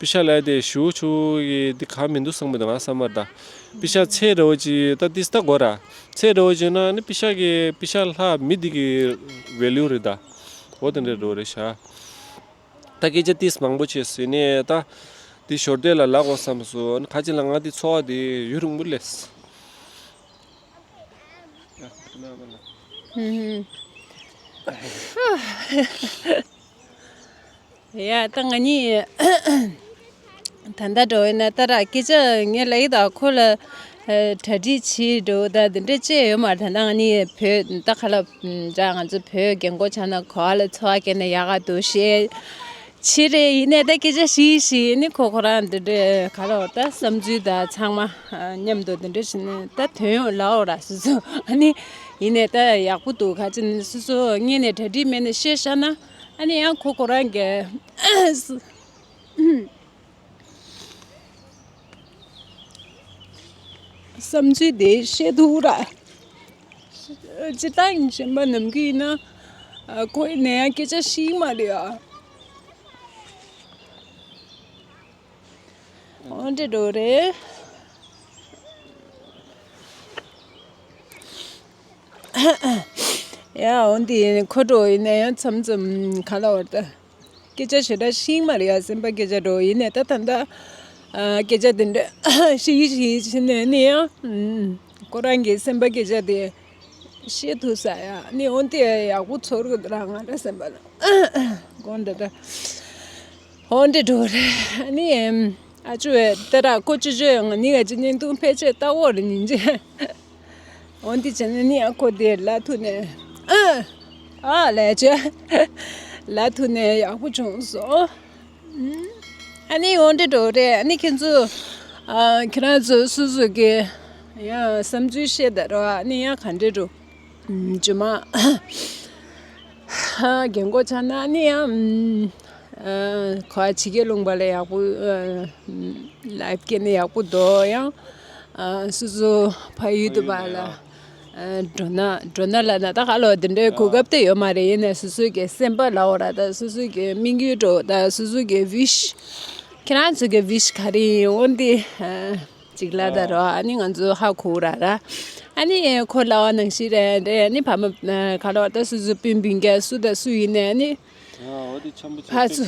པེ་ཤ་ལས་དེ་ཞུ་ཆུ་གི་དེ་ག་མི་འདུག་བསམ་གི་འདུག་ང་བསམ་པར་ད། པེ་ཤ་ཚད་རེ་བོ་ཅིག་ད་ཏིས་ད་གོ་ར། ཚད་རེ་བོ་ཅིག་ན་ནི་པེ་ཤ་གི་པེ་ཤ་ལྷག་མི་དེ་གི་ཝེ་ལིའུ་རེད་ད། འོ་དེ་འདྲ་རེ་བོ་རེད་ཤག་ད་སྐད་ཆ་ཏིས་མང་པོ་བྱས་ཟིན་ནས་ད་དེ་ཞོར་དེ་ལ་ལབ་དགོས་བསམ་སོང་། ཁ་ཅིག་ལ་ང་དེ་ཚོར་བ་དེ་ཡུན་རིང་པོ་སླེབས། ཧུམ་ཧུམ། ཡ་ད་ང་གཉིས་ད་ལྟ་འགྲོ་ཡིན་ན་ད་ར་སྐད་ཆ་ངས་ལབ་ཡི་ད་ཁོ་ལ་གྲ་སྒྲིག་བྱེད་འགྲོ་ད་འདི་འདྲ་བྱས་ཡོད་མ་རེད། ད་ལྟ་ང་གཉིས་བོད་ད་ག་ལ་འདྲ་ང་ཚོ་བོད་རྒན་གོག་ཆགས་ན་ག་བ་ལ་འཚོ་བ་སྐྱེལ་ན་ཡག་ག་འདུག་བཤད། ཕྱི་རེད་ཡིན་ནའི་ད་སྐད་ཆ་ཞིག་ཞིག་ནི་ཁོ་ཁོ་རང་འདི་འདྲའི་ག་ལ་བ་ད་བསམ་ཚུལ་ད་ཚང་མ་མཉམ་དུ་འདི་འདྲ་བྱས་ནས་ད་དོན་ཡོང་ལའོ་ར་སོ་སོ་ཨ་ནི་ཡིན་ནའི་ད་ཡག་པོ་འདུག་ཁ་ཅིག་ནི་སོ་སོ་ངས་ནས་གྲ་སྒྲིག་མེད་ནས་བཤད་བཞག་ན་ཨ་ནི་ཡང་ཁོ་ཁོ་རང་གི་བསམ་ཚུལ་དེ་བཤད་ཐུབ་ར། སྤྱིར་བཏང་གཞན་པ་ནམ་རྒྱུན་ཡིན་ན་ཁོ་ཡི་ནས་ཡང་སྐད་ཆ་ཤེས་མ་རེད་ཨ། འོ་འདྲ་འགྲོ་རེད། ཡ་འོ་འདི་ཁོ་འགྲོ་ཡིན་ན་ཡང་མཚམས་མཚམས་ག་ལ་བར་ད། སྐད་ཆ་ཞེ་དྲག་ཤེས་མ་རེད་ཡ། སེམས་པ་སྐད་ཆ་འགྲོ་ཡིན་ནས་ད་ད་ད། སྐད་ཆ་དེ་འདྲ་ཤེས་ཤེས་ཤེས་ནས་ནི་ཡང་། ཁོ་རང་གི་སེམས་པ་སྐད་ཆ་དེ་ཤེས་ཐུབ་ས་ཡ་ནི་འོན་ཏེ་ཡག་པོ་ཚོར་གི་འདུག་ར་ང་ར་སེམས་པ་ལ། དགོངས་འདི་ད། འོན་ཏེ་འགྲོ་རེད་ནི། ཨ་ཅུ་བས་ད་ར་ཁོ་ཅི་ཅོ་ཡང་ནི་ག་ཅི་ཉིན་ཐུང་ཕལ་ཆེར་ལྟ་འོག་རེ་ཉིན་ཅེ། འོན་ཏེ་བྱས་ན་ནི་ཨ་ཁོ་དེ་ལ་ཐུག་ནས་ཨ་ཨ་ལས་ཅེ་ལ་ཐུག་ནས་ཡག་པོ་བྱུང་སོང་། ཨ་ནི་འོན་ཏེ་འགྲོ་རེད། ཨ་ནི་ཁྱེད་ཚོ་ཨ་ཁྱེད་རང་ཚོ་སུ་སུ་གི་ཡང་བསམ་ཚུལ་བཤད་ད་རོ། ཨ་ནི་ཡང་ག་འདྲ་འགྲོ་ཇུ་མ་རྒན་གོག་ཆགས་ན་ཨ་ནི་ཡང་། ཁོ་ཕྱི་རྒྱལ་ལུང་པ་ལ་ཡག་པོ་ལའིབ་སྐྱེལ་ནས་ཡག་པོ་འདུག་ཡང་སོ་སོ་ཕ་ཡུལ་དུ་བ་ལ་འགྲོ་ན་འགྲོ་ན་ལ་ན་ད་ག་ལོ་འདི་འདྲའི་གོ་སྐབས་དེ་ཡོད་མ་རེད། ཡིན་ནས་སོ་སོ་གི་སེམས་པ་ལ་འོ་ར་ད་སོ་སོ་གི་དམིགས་ཡུལ་འགྲོ་ད་སོ་སོ་གི་ཝིཤ་ཁྱེད་རང་ཚོ་གི་ཝིཤ་ག་རེ་ཡིན་འོན་ཏེ་ཅིག་ལ་ད་རོ། ཨ་ནི་ང་ཚོ་ཧ་གོ་ར་ར་ཨ་ནི་ཁོ་ལ་བ་ནང་བཞིན་རེད་རེད། ཨ་ནི་ཕ་མ་ག་ལོ་ད་སོ་སོ་སྤུན་སྤུན་ཀྱག་སུ་ད་སུ་ཡིན་ནས་ཨ་ནི། ཡ་འོ་དེ་འཆམ་པོ་ཕ་ཚུ་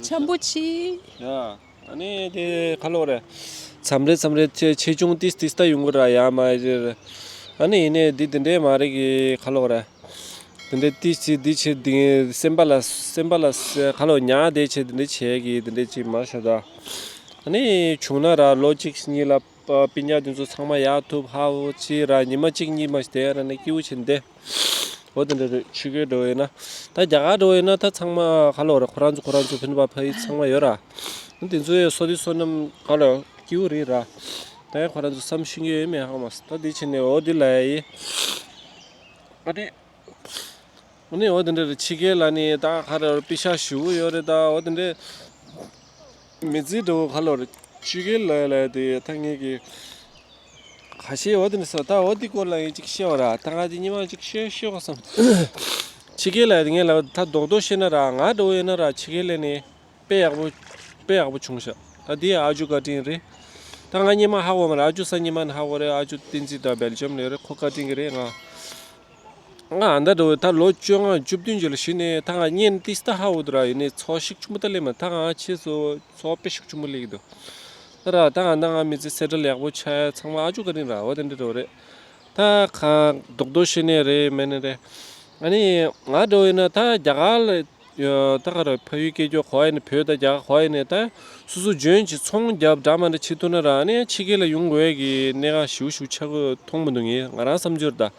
འཆམ་པོ་ཆེ། ཡ་ཨ་ནི་དེ་ཁ་ལོ་རེད། མཚམས་རེ་མཚམས་རེ་ཆེ་ཆེ་ཆུང་ཏིས་ཏིས་ལྟ་ཡོང་གི་ར་ཡ་མ་རེད། ཨ་ནི་ཡིན་ནའི་འདི་འདི་འདྲའི་མ་རེད་གི་ཁ་ལོ་རེད། འདི་འདྲའི་ཏིས་ཆེ་འདི་ཆེ་འདི་སེམས་པ་ལ་སེམས་པ་ལ་ཁ་ལོ་ཉག་དེ་ཆེ་འདི་འདྲའི་ཆེ་གི་འདི་འདྲའི་ཅིག་མ་ཤ་ད། ཨ་ནི་བྱུང་ན་ར་ལོ་གཅིག་གཉིས་ལ། པ་སྤུན་ཀྱག་དེ་ཚོ་ཚང་མ་ཡག་ཐུབ་ཧ་འོ་ཅི་ར་ཉི་མ་གཅིག་གཉིས་མ་ཞིག་དེ་ར་ནས་སྐྱིད་པོ་བྱེད་འདི། འོ་དེ་འདྲ་རེད། ཆུ་རྐྱལ་འགྲོ་ཡོད་ན་ད་རྒྱ་གར་འགྲོ་ཡོད་ན་ད་ཚང་མ་ག་ལོ་ར་ཁོ་རང་ཚོ་ཁོ་རང་ཚོ་ཕན་པ་ཕ་ཡི་ཚང་མ་ཡོད་ར། དེ་ཚོ་ཡི་བསོད་བདེ་བསོད་ནམས་ག་ལོ་སྐྱིད་པོ་རེད་ར། ད་ཡང་ཁོ་རང་ཚོ་བསམ་ཤེས་ཀྱི་ཡོད་མེད་ཧ་གོ་མ་སོང་། ད་དེ་བྱས་ནས་འོ་དེ་ལ་ཡི་ཨ་ནི། ཨ་ནི་འོ་དེ་འདྲ་རེད། ཕྱི་རྒྱལ་ལ་ནི་ད་ག་རེ་པེ་ཤ་ཞུ་གི་ཡོད་རེད། ད་འོ་དེ་འདྲ་མི་ཚེ་འགྲོ་ག་ལོ་རེད། ཕྱི་རྒྱལ་ལ་ལ་དེ་ད་ངེད་ཀྱི་ཁ་ཤས་འོ་དེ་འདྲ་ས་ད་འོ་དེ་སྐོར་ལ་ངས་ཅིག་བཤད་པ་ར། ད་ང་དེ་ཉི་མ་ཅིག་བཤད་བཤད་གོ་བསམ། ཕྱི་རྒྱལ་ལ་དེ་ངས་ལ་ད་རྡོག་རྡོག་བཤད་ན་ར་ང་འགྲོ་ཡོད་ན་ར་ཕྱི་རྒྱལ་ལ་ནི་དཔེ་ཡག་པོ་དཔེ་ཡག་པོ་བྱུང་ཤག་ད་དེ་ཨ་ཇུ་བཀའ་དྲིན་རེད། ད་ང་སྙེ་མ་ཧ་གོ་མ་ར། ཨ་ཇུ་ས་སྙེ་མ་ནི་ཧ་གོ་རེད། ཨ་ཇུ་བསྟན་འཛིན་ད་སྦེལ་ཇམ་ནས་རེད། ཁོ་བཀའ་དྲིན་གི་རེད། ང་ང་ཨ་མདའ་འགྲོ་བའི་ད་ལོ་བཅོ་ལྔ་བཅུ་བདུན་ཅིག་ལ་གཞི་ནས་ད་ང་གཉེན་ཏིས་ད་ཧ་འུ་དུ་ར་ཡིན་ནས་ཚོ་ཤིག་ཆུ་མོ་ད་ལེ་མ་ད་ང་ཆེ་སོ་ཚོ་དཔེ་ཤིག་ཆུ་མོ་ལེགས་འདུག་ད་ར་ད་ང་ད་ང་མི་ཚེ་གསལ་བསྒྲགས་ཡག་པོ་ཆགས་ཚང་མ་ཨ་ཅུ་བཀའ་དྲིན་ར་བ་དེ་འདྲ་འགྲོ་རེད། ད་ཁ་རྡོག་རྡོག་ཤི་ནས་རེད་མེད་ནས་རེད། ཨ་ནི་ང་འདྲ་བོ་ཡིན་ན་ད་རྒྱ་གར་ལ་ད་ག་རེ་ཕ་ཡུལ་སྐད་ཅོག་གོ་བ་ཡིན་ན་བོད་དང་རྒྱ་གར་གོ་བ་ཡིན་ན་ད་སོ་སོ་འཇོན་ཅིག་ཚོང་རྒྱབ་འདྲ་མ་འདྲ་བྱེད་ཐུབ་ན་ར། ཨ་ནི་ཕྱི་རྒྱལ་ལ་ཡོང་དགོས་ཡས་ཀྱི་གནད་འགག་ཞེ་པོ་ཞེ་པོ་ཆགས་ཀྱི་མཐོང་མི་འདུག་ངས་ང་རང་བསམ་ཚུལ་ད།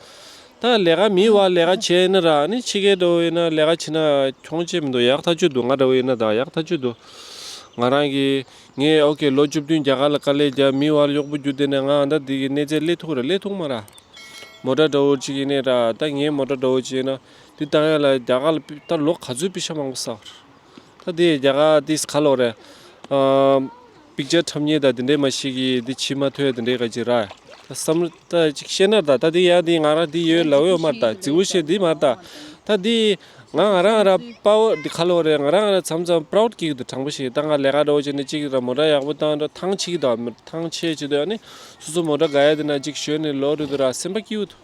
ད་ལས་ཀ་མིའི་བར་ལས་ཀ་བྱས་ན་ར། ཨ་ནི་ཕྱི་རྒྱལ་འདྲ་བོ་ཡིན་ན་ལས་ཀ་བྱེད་ན་ཁྱོང་ཆེ་མི་འདུག་ཡག་ཐག་ཆོད་འདུག་ང་འདྲ་བོ་ཡིན་ན་ད་ཡག་ཐག་ཆོད་འདུག་ང་རང་གི་ངས་ཨོ་ཀེ་ལོ་བཅུ་བདུན་རྒྱ་གར་ལ་དཀའ་ལས་རྒྱབ། མིའི་བར་གཡོག་པོ་རྒྱུགས་བསྡད་ནས་ང་ཨ་ད་འདི་གི་གནས་ཚད་སླེབས་ཐུབ་རེད། སླེབས་ཐུབ་མ་ར། མོ་ཊ་འདྲ་བོ་ཅིག་ཡིན་ནའི་ར། ད་ངའི་མོ་ཊ་འདྲ་བོ་ཅིག་ཡིན་ན་འདི་བཏང་ཡ་ལ་རྒྱ་གར་ལ་ད་ལོ་ག་ཚོད་པེ་ཤ་མང་པོ་བསགས་རེད། ད་འདི་རྒྱ་གར་འདི་ག་ལོ་རེད། ཨ། པིག་ཅར་འཁྲབ་མཁན་དང་འདི་འདྲས་མ་ཤེས་ཀྱི་འདི་བྱེད་མ་ཐུབ་ཡ་འདི་འདྲས་ག་ཅིག་ར། ད་བསམ་ད་ཅིག་བཤད་ན་ད་ད་འདི་ཡ་འདི་ང་རང་འདི་ཡོད་ལབ་ཡོད་མ་རེད། ད་རྫིག་པོ་བཤད་འདི་མ་རེད། ད་ད་འདི་ང་ང་རང་ར་པའོ་འདི་ག་ལོ་རེད། ང་རང་ར་མཚམས་མཚམས་པ་རའུ་ཌི་སྐྱེ་གི་འདུག་དྲང་པོ་བཤད། ད་ང་ལས་ཀ་འདྲ་བོ་བྱས་ནས་ཅིག་ར་མོ་ཊ་ཡག་པོ་བཏང་ར་ཐང་ཆད་ཀྱི་འདུག་ཐང་ཆད་བྱེད་དུས་ཨ་ནི་སོ་སོ་མོ་ཊ་དགའ་ཡ་འདི་ན་ཅིག་ཞོན་ནས་ལོག་རེད་འདུག་ར། སེམས་པ་སྐྱིད་པོ་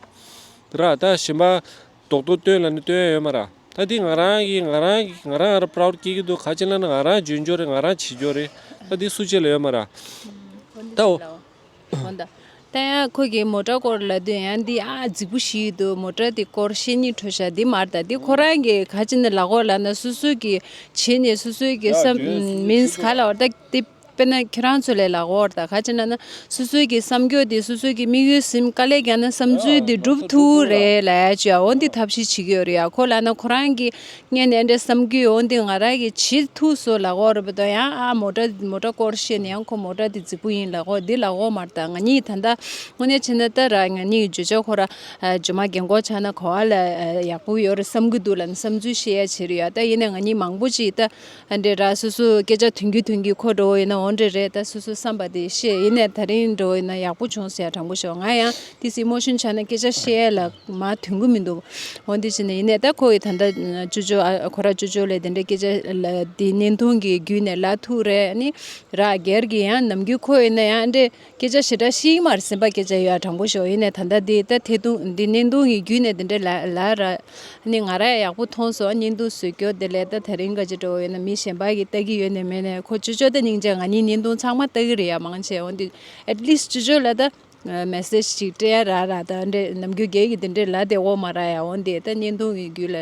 འདུག་ར། ད་གཞན་པ་རྡོག་རྡོག་སྟོན་ལ་ནི་སྟོན་ཡ་ཡོད་མ་ར། ད་འདི་ང་རང་གི་ང་རང་གི་ང་རང་ང་རང་པ་རའུ་ཌི་སྐྱེ་གི་འདུག་ག་ཅི་ལབ་ན་ང་རང་འཇོན་འཇོ་རེད། ང་རང་བྱེད་འཇོ་རེད། ད་འདི་སུ་གཅིག་ལ་ཡོད་མ་ར། ད་འོ། འོ་ད། ད་ཡང་ཁོ་གི་མོ་ཊ་སྐོར་ལབ་དུས་ཡང་འདི་ཨ་རྫིག་པོ་ཞིག་འདུག་མོ་ཊ་འདི་སྐོར་བཤད་སྙིང་བྲོ་ཤག་འདི་མ་རེད། ད་འདི་ཁོ་རང་གི་ག་ཅི་ནས་ལབ་དགོས་ལབ་ན་སོ་སོ་གི་བྱས་ནས་སོ་སོ་གི་བསམ་མིན་ག་ལབ་དགོས་རེད། ད་འདི་དཔེར་ན་ཁྱེད་རང་ཚོ་ལས་ལབ་དགོས་རེད། ད་ག་ཅི་ན་ན་སོ་སོ་གི་བསམ་འགྱོ་འདི་སོ་སོ་གི་དམིགས་ཡུལ་ཟིན་དཀའ་ལས་བརྒྱབ་ན་བསམ་ཚུལ་འདི་འགྲུབ་ཐུབ་རེད་ལབ་ཡ་ཅིག་འོ་འདི་ཐབས་ཤེས་བྱེད་ཀྱི་ཡོད་རེད་ཡ། ཁོ་ལབ་ན་ཁོ་རང་གི་སྔོན་ནས་འདྲ་བསམ་གྱི་འོ་འདི་ང་རང་གིས་བྱེད་ཐུབ་སོ་ལབ་དགོས་རེད་པ། ད་ཡང་ཨ་མོ་ཊ་མོ་ཊ་སྐོར་བཤད་ནས་ཡང་ཁོ་མོ་ཊ་འདི་རྫིག་པོ་ཡིན་ལབ་དགོས་འདི་ལབ་དགོས་མ་རེད། ད་ང་གཉིས་ད་ལྟ་དངོས་གནས་བྱས་ན་ད་ར་ང་གཉིས་ཀྱི་བརྗོད་བྱ་ཁོ་ར་ཨ་ཇོ་མ་རྒན་གོག་ཆགས་ན་ག་བ་ལ་ཨ་ཡག་པོ་ཡོད་རེད་བསམ་གྱི་འདུག་ལབ་ནས་བསམ་ཚུལ་བཤད་ཡ་བྱེད་རེད་ཡ། ད་ཡིན་ནའི་ང་གཉིས་མང་པོ་ཅིག་ད་ཨ་འདྲས་ར་སོ་སོ་སྐད་ཆ་ཐོན་གྱི་ཐོན་གྱི་ཁོ་འགྲོ་བ་ཡིན་ན་འོ་འདྲས་རེད། ད་སོ་སོ་བསམ་པ་དེ་བཤད་ཡིན་ནའི་ད་རིང་འགྲོ་བ་ཡིན་ན་ཡག་པོ་བྱུང་ཟེར་ཡ་དྲང་པོ་ཤོད། ང་ཡང་ཏིས་ཨི་མོ་ཤན་ཆགས་ན་སྐད་ཆ་བཤད་ཡ་ལ་མ་ཐོན་གྱི་མི་འདུག་འོ་འདི་བྱས་ནས་ཡིན་ནའི་ད་ཁོ་ཡི་ད་ལྟ་ཅོ་ཅོ་ཨ་ཁོ་ར་ཅོ་ཅོ་ལས་དེ་འདྲའི་སྐད་ཆ་ལ་འདི་བརྙན་ཐུང་གི་བརྒྱུད་ནས་ལབ་ཐུབ་རེད། ཨ་ནི་ར་སྒེར་གྱི་ཡང་ནམ་རྒྱུན་ཁོ་ཡིན་ན་ཡང་འདྲའི་སྐད་ཆ་ཞེ་དྲག་བཤད་ཀྱི་མ་རེད། སེམས་པ་སྐད་ཆ་ཡོད་ཨ་དྲང་པོ་ཤོད། ཡིན་ནའི་ད་ལྟ་འདི་ད་ཐད་གཏོང་འདི་བརྙན་ཐུང་གི་བརྒྱུད་ནས་དེ་འདྲའི་ལབ་ལབ་ར། ཨ་ནི་ང་ར་ཡག་པོ་མཐོང་སོང་། བརྙན་ཐུང་བཟོ་རྒྱུ་དེ་ལས་ད་དེ་རིང་ག་ཅི་འདྲ་བོ་ཡོད་ན་མི་གཞན་པ་གིས་ལྟ་གི་ཡོད་ནའི་མེད་ནའི་ཁོ་ཅོ་ཅོ་ད་སྙིང་རྗེ། ང་གཉིས་བརྙན་ཐུང་ཚང་མ་ལྟ་གི་རེད་ཡ་མང་ཆེ། འོ་འདི་at least ཅོ་ཅོ་ལ་ད་མེ་སེ་ཇི་ཅིག་སྤྲད་ཡ་རག་ར། ད་འདྲེ་ནམ་རྒྱུན་རྒྱལ་གྱི་དེ་འདྲེ་ལ་དེ་འོ་མ་རག་ཡ། འོ་འདི་ད་བརྙན་ཐུང་གི་བརྒྱུད་ལ་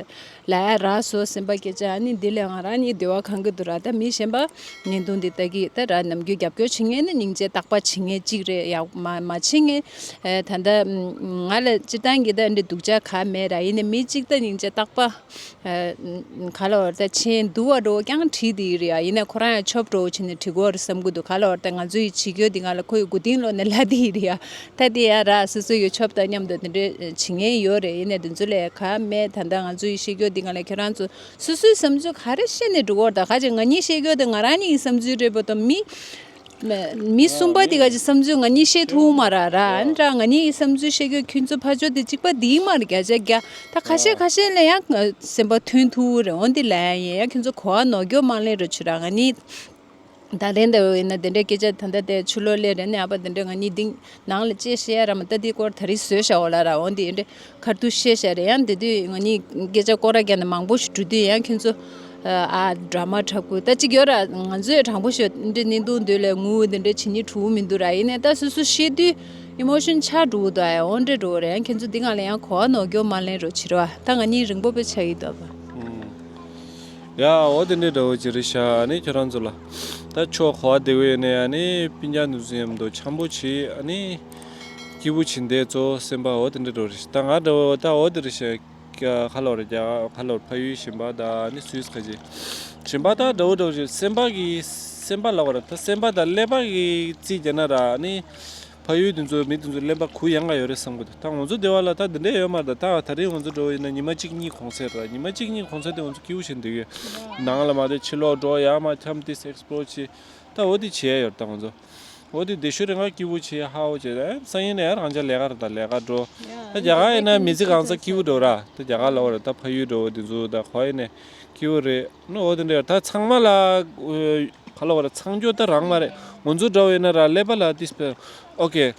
ལ་ཡ་རག་སོ་སེམས་པ་སྐྱེ་ཆ། ཨ་ནི་འདི་ལས་ང་རང་གཉིས་འདི་བ་གང་གི་འདུག་ར། ད་མི་གཞན་པ་བརྙན་ཐུང་འདི་ལྟ་གི་ད་ར་ནམ་རྒྱུན་རྒྱབ་སྐྱོར་བྱེད་མཁན་ནི་སྙིང་རྗེ་རྟག་པ་བྱེད་མཁན་གཅིག་རེད་ཡ། མ་མ་བྱེད་མཁན་ད་ལྟ་ང་ལ་སྤྱིར་བཏང་གི་ད་འདྲེ་སྡུག་ཅག་ག་མེད་ར། ཡིན་ནའི་མི་གཅིག་ད་སྙིང་རྗེ་རྟག་པ་ག་ལ་བར་ད་ཆེན་འདུག་བ་འགྲོ་ཀྱང་བྲིས་དེ་རེད་ཡ། ཡིན་ན་ཁོ་རང་ཡང་ཆོབ་འགྲོ་བྱས་ནས་བྲིས་གོ་རེད་བསམ་གི་འདུག་ག་ལ་བར་ད་ང་ཚོ་ཡི་བྱེད་རྒྱུ་འདི་ང་ལ་ཁོ་ཡི་མགོ་རྟིང་ལོག་ནས་ལ་དེ་རེད་ཡ། ད་དེ་ཡ་ར་སོ་སོ་ཡི་ཆོབ་དང་མཉམ་དུ་དེ་འདྲའི་བྱེད་མཁན་ཡོད་རེད། ཡིན་ནའི་དེ་ཚོ་ལས་ག་མེད། ད་ལྟ་ང་ཚོ་ཡི་བཤད་རྒྱུ་འདི་ང་ལ་ཁྱེད་རང་ཚོ་སོ་སོའི་བསམ་ཚུལ་ག་རེ་བཤད་ནས་འགྲོ་གོ་རེད། ད་ག་ཅིག་ང་གཉིས་བཤད་རྒྱུ་དེ་ང་རང་གཉིས་ཀྱི་བསམ་ཚུལ་རེད་པ་དང་མི། མི་གསུམ་པ་དེ་ག་ཅིག་བསམ་ཚུལ་ང་གཉིས་བཤད་ཐུབ་མ་ར་ར། ཨ་ནི་ར་ང་གཉིས་ཀྱི་བསམ་ཚུལ་བཤད་རྒྱུ་ཁྱོད་ཚོ་ཕར་ཕྱོགས་དེ་གཅིག་པ་དེ་མ་རེད། བརྒྱ་ཆ་བརྒྱ་ད་ཁ་ཤས་ཁ་ཤས་ལ་ཡང་སེམས་པ་མཐུན་ཐུབ་རེད། འོན་ཏེ་ལ་ཡང་ཡིན་ཡང་ཁྱོད་ཚོ་གོ་བ་ནོར་རྒྱུ་མ་ལེན་རོགས་བྱེད་ར། ང་གཉིས་ད་ལན་འདྲ་བོ་ཡིན་ན་དེ་འདྲའི་སྐད་ཆ་ད་ལྟ་དེ་ཕྱི་ལོགས་ལས་རེད་ནས་ཨ་ཕ་དེ་འདྲ་ང་གཉིས་འདི་ནང་ལ་ཅེས་བཤད་ཡ་ར་མ་ད་དེའི་སྐོར་ད་རེས་བཟོས་བཞག་འོ་ལ་ར། འོན་ཏེ་ཡིན་འདྲ་ཁར་ཐུག་བཤད་བཞག་རེད། ཡང་དེ་དུས་ང་གཉིས་སྐད་ཆ་སྐོར་ར་རྒྱག་ནས་མང་པོ་ཞིག་འགྲོ་དུས་ཡང་ཁྱོད་ཚོ་ཨ་ཌ་ར་མ་འཁྲབ་དགོས་ད་ཅིག་ཡོད་ར། ང་ཚོས་དྲང་པོ་ཤོད་འདྲ་བརྙན་ཐུང་འདི་ལས་ངུ་འདི་འདྲ་བྱེད་སྙིང་བྲོ་བོ་མི་འདུག་ར། ཡིན་ནའི་ད་སོ་སོ་བཤད་དུས་ཨི་མོ་ཤན་ཆགས་འགྲོ་གི་འདུག་ཨ་ཡ་འོ་འདྲ་འགྲོ་རེད། ཡང་ཁྱོད་ཚོ་འདི་ང་ལ་ཡང་གོ་བ་ནོར་རྒྱུ་མ་ལེན་རོགས་བྱེད་རོགས། ད་ང་གཉིས་རིང་པོ་དཔེ་ཆགས་ཀྱི་འདུག་པ། ཡ་འོ་དེ་འདྲའི་འདྲ་བོ་ཅིག་རེད་ཤག་ཨ་ནི་ཁྱོད་རང་ཚོ་ལ་ད་ཆོ་ག་བ་བདེ་བོ་ཡོད་ནས་ཨ་ནི་སྤུན་ཀྱག་ནུ་ཟུ་ཡམ་དོ་འཆམ་པོ་བྱེད། ཨ་ནི་སྐྱིད་པོ་བྱེད་འདས་ཚོ་སེམས་པ་འོ་དེ་འདྲའི་འདྲ་བོ་རེད་ཤག་ད་ང་འདྲ་བོ་ད་འོ་དེ་རེད་ཤག་ཁ་ལོ་རེད་ཀྱ་ཁ་ལོ་ཕ་ཡུལ་གཞན་པ་ད་ཨ་ནི་སུས་ཁ་ཅིག་གཞན་པ་ད་འདྲ་བོ་འདྲ་བོ་ཅིག་སེམས་པ་གི་སེམས་པ་ལ་བ་རེད། ད་སེམས་པ་ད་ཀླད་པ་གི་རྩིས་རྒྱག་ན་ར་ཨ་ནི། ཕ་ཡུལ་དེ་ཚོའི་མི་དེ་ཚོའི་ཀླད་པ་གུ་ཡངས་ཀ་ཡོད་རེད་བསམ་གི་འདུག་ད་ང་ཚོ་སྡེ་བ་ལ་ད་འདི་འདྲས་ཡོད་མ་རེད། ད་ད་རིང་ང་ཚོ་འགྲོ་བ་ཡིན་ན་ཉི་མ་གཅིག་གཉིས་གུང་སེང་རེད། ཉི་མ་གཅིག་གཉིས་གུང་སེང་དེ་ང་ཚོ་སྐྱིད་པོ་བྱས་འདུག་གི། ནང་ལ་མ་དེ་ཕྱི་ལོགས་འགྲོ་ཡག་མ་འཁྱམས་ཏེ་ཨེགས་པོ་ལོར་བྱེད། ད་འོ་དེ་བྱེད་ཡ་ཡོད་རེད། ད་ང་ཚོ་འོ་དེ་བདེ་ཤོས་རེད། ང་སྐྱིད་པོ་བྱེད་ཧ་འོ་བྱེད། ད་སང་ཉིན་ནས་ཡང་རང་ཅག་ལས་ཀ་རེད། ད་ལས་ཀ་འགྲོ། ད་རྒྱ་གར་ཡིན་ན་མི་ཚེ་གང་ཚ་སྐྱིད་པོ་འགྲོ་ར། ད་རྒྱ་གར་ལ་འོ་རེད། ད་ཕ་ཡུལ་འགྲོ་བ་དེ་ཚོ་ད་གོ་ཡ་ནས་སྐྱིད་པོ་རེད། ནོ་འོ་དེ་འདྲ་ད་ཚང་མ་ལ་ཁ་ལོ་བ་ལ་མཚང་རྒྱུ་ད་རང་མ་རེད། ང་ཚོ་འདྲ་བོ་ཡིན་ན་ར་ཀླད་པ་ལ་ཏིས་པེ་ཨོ་ཀེ།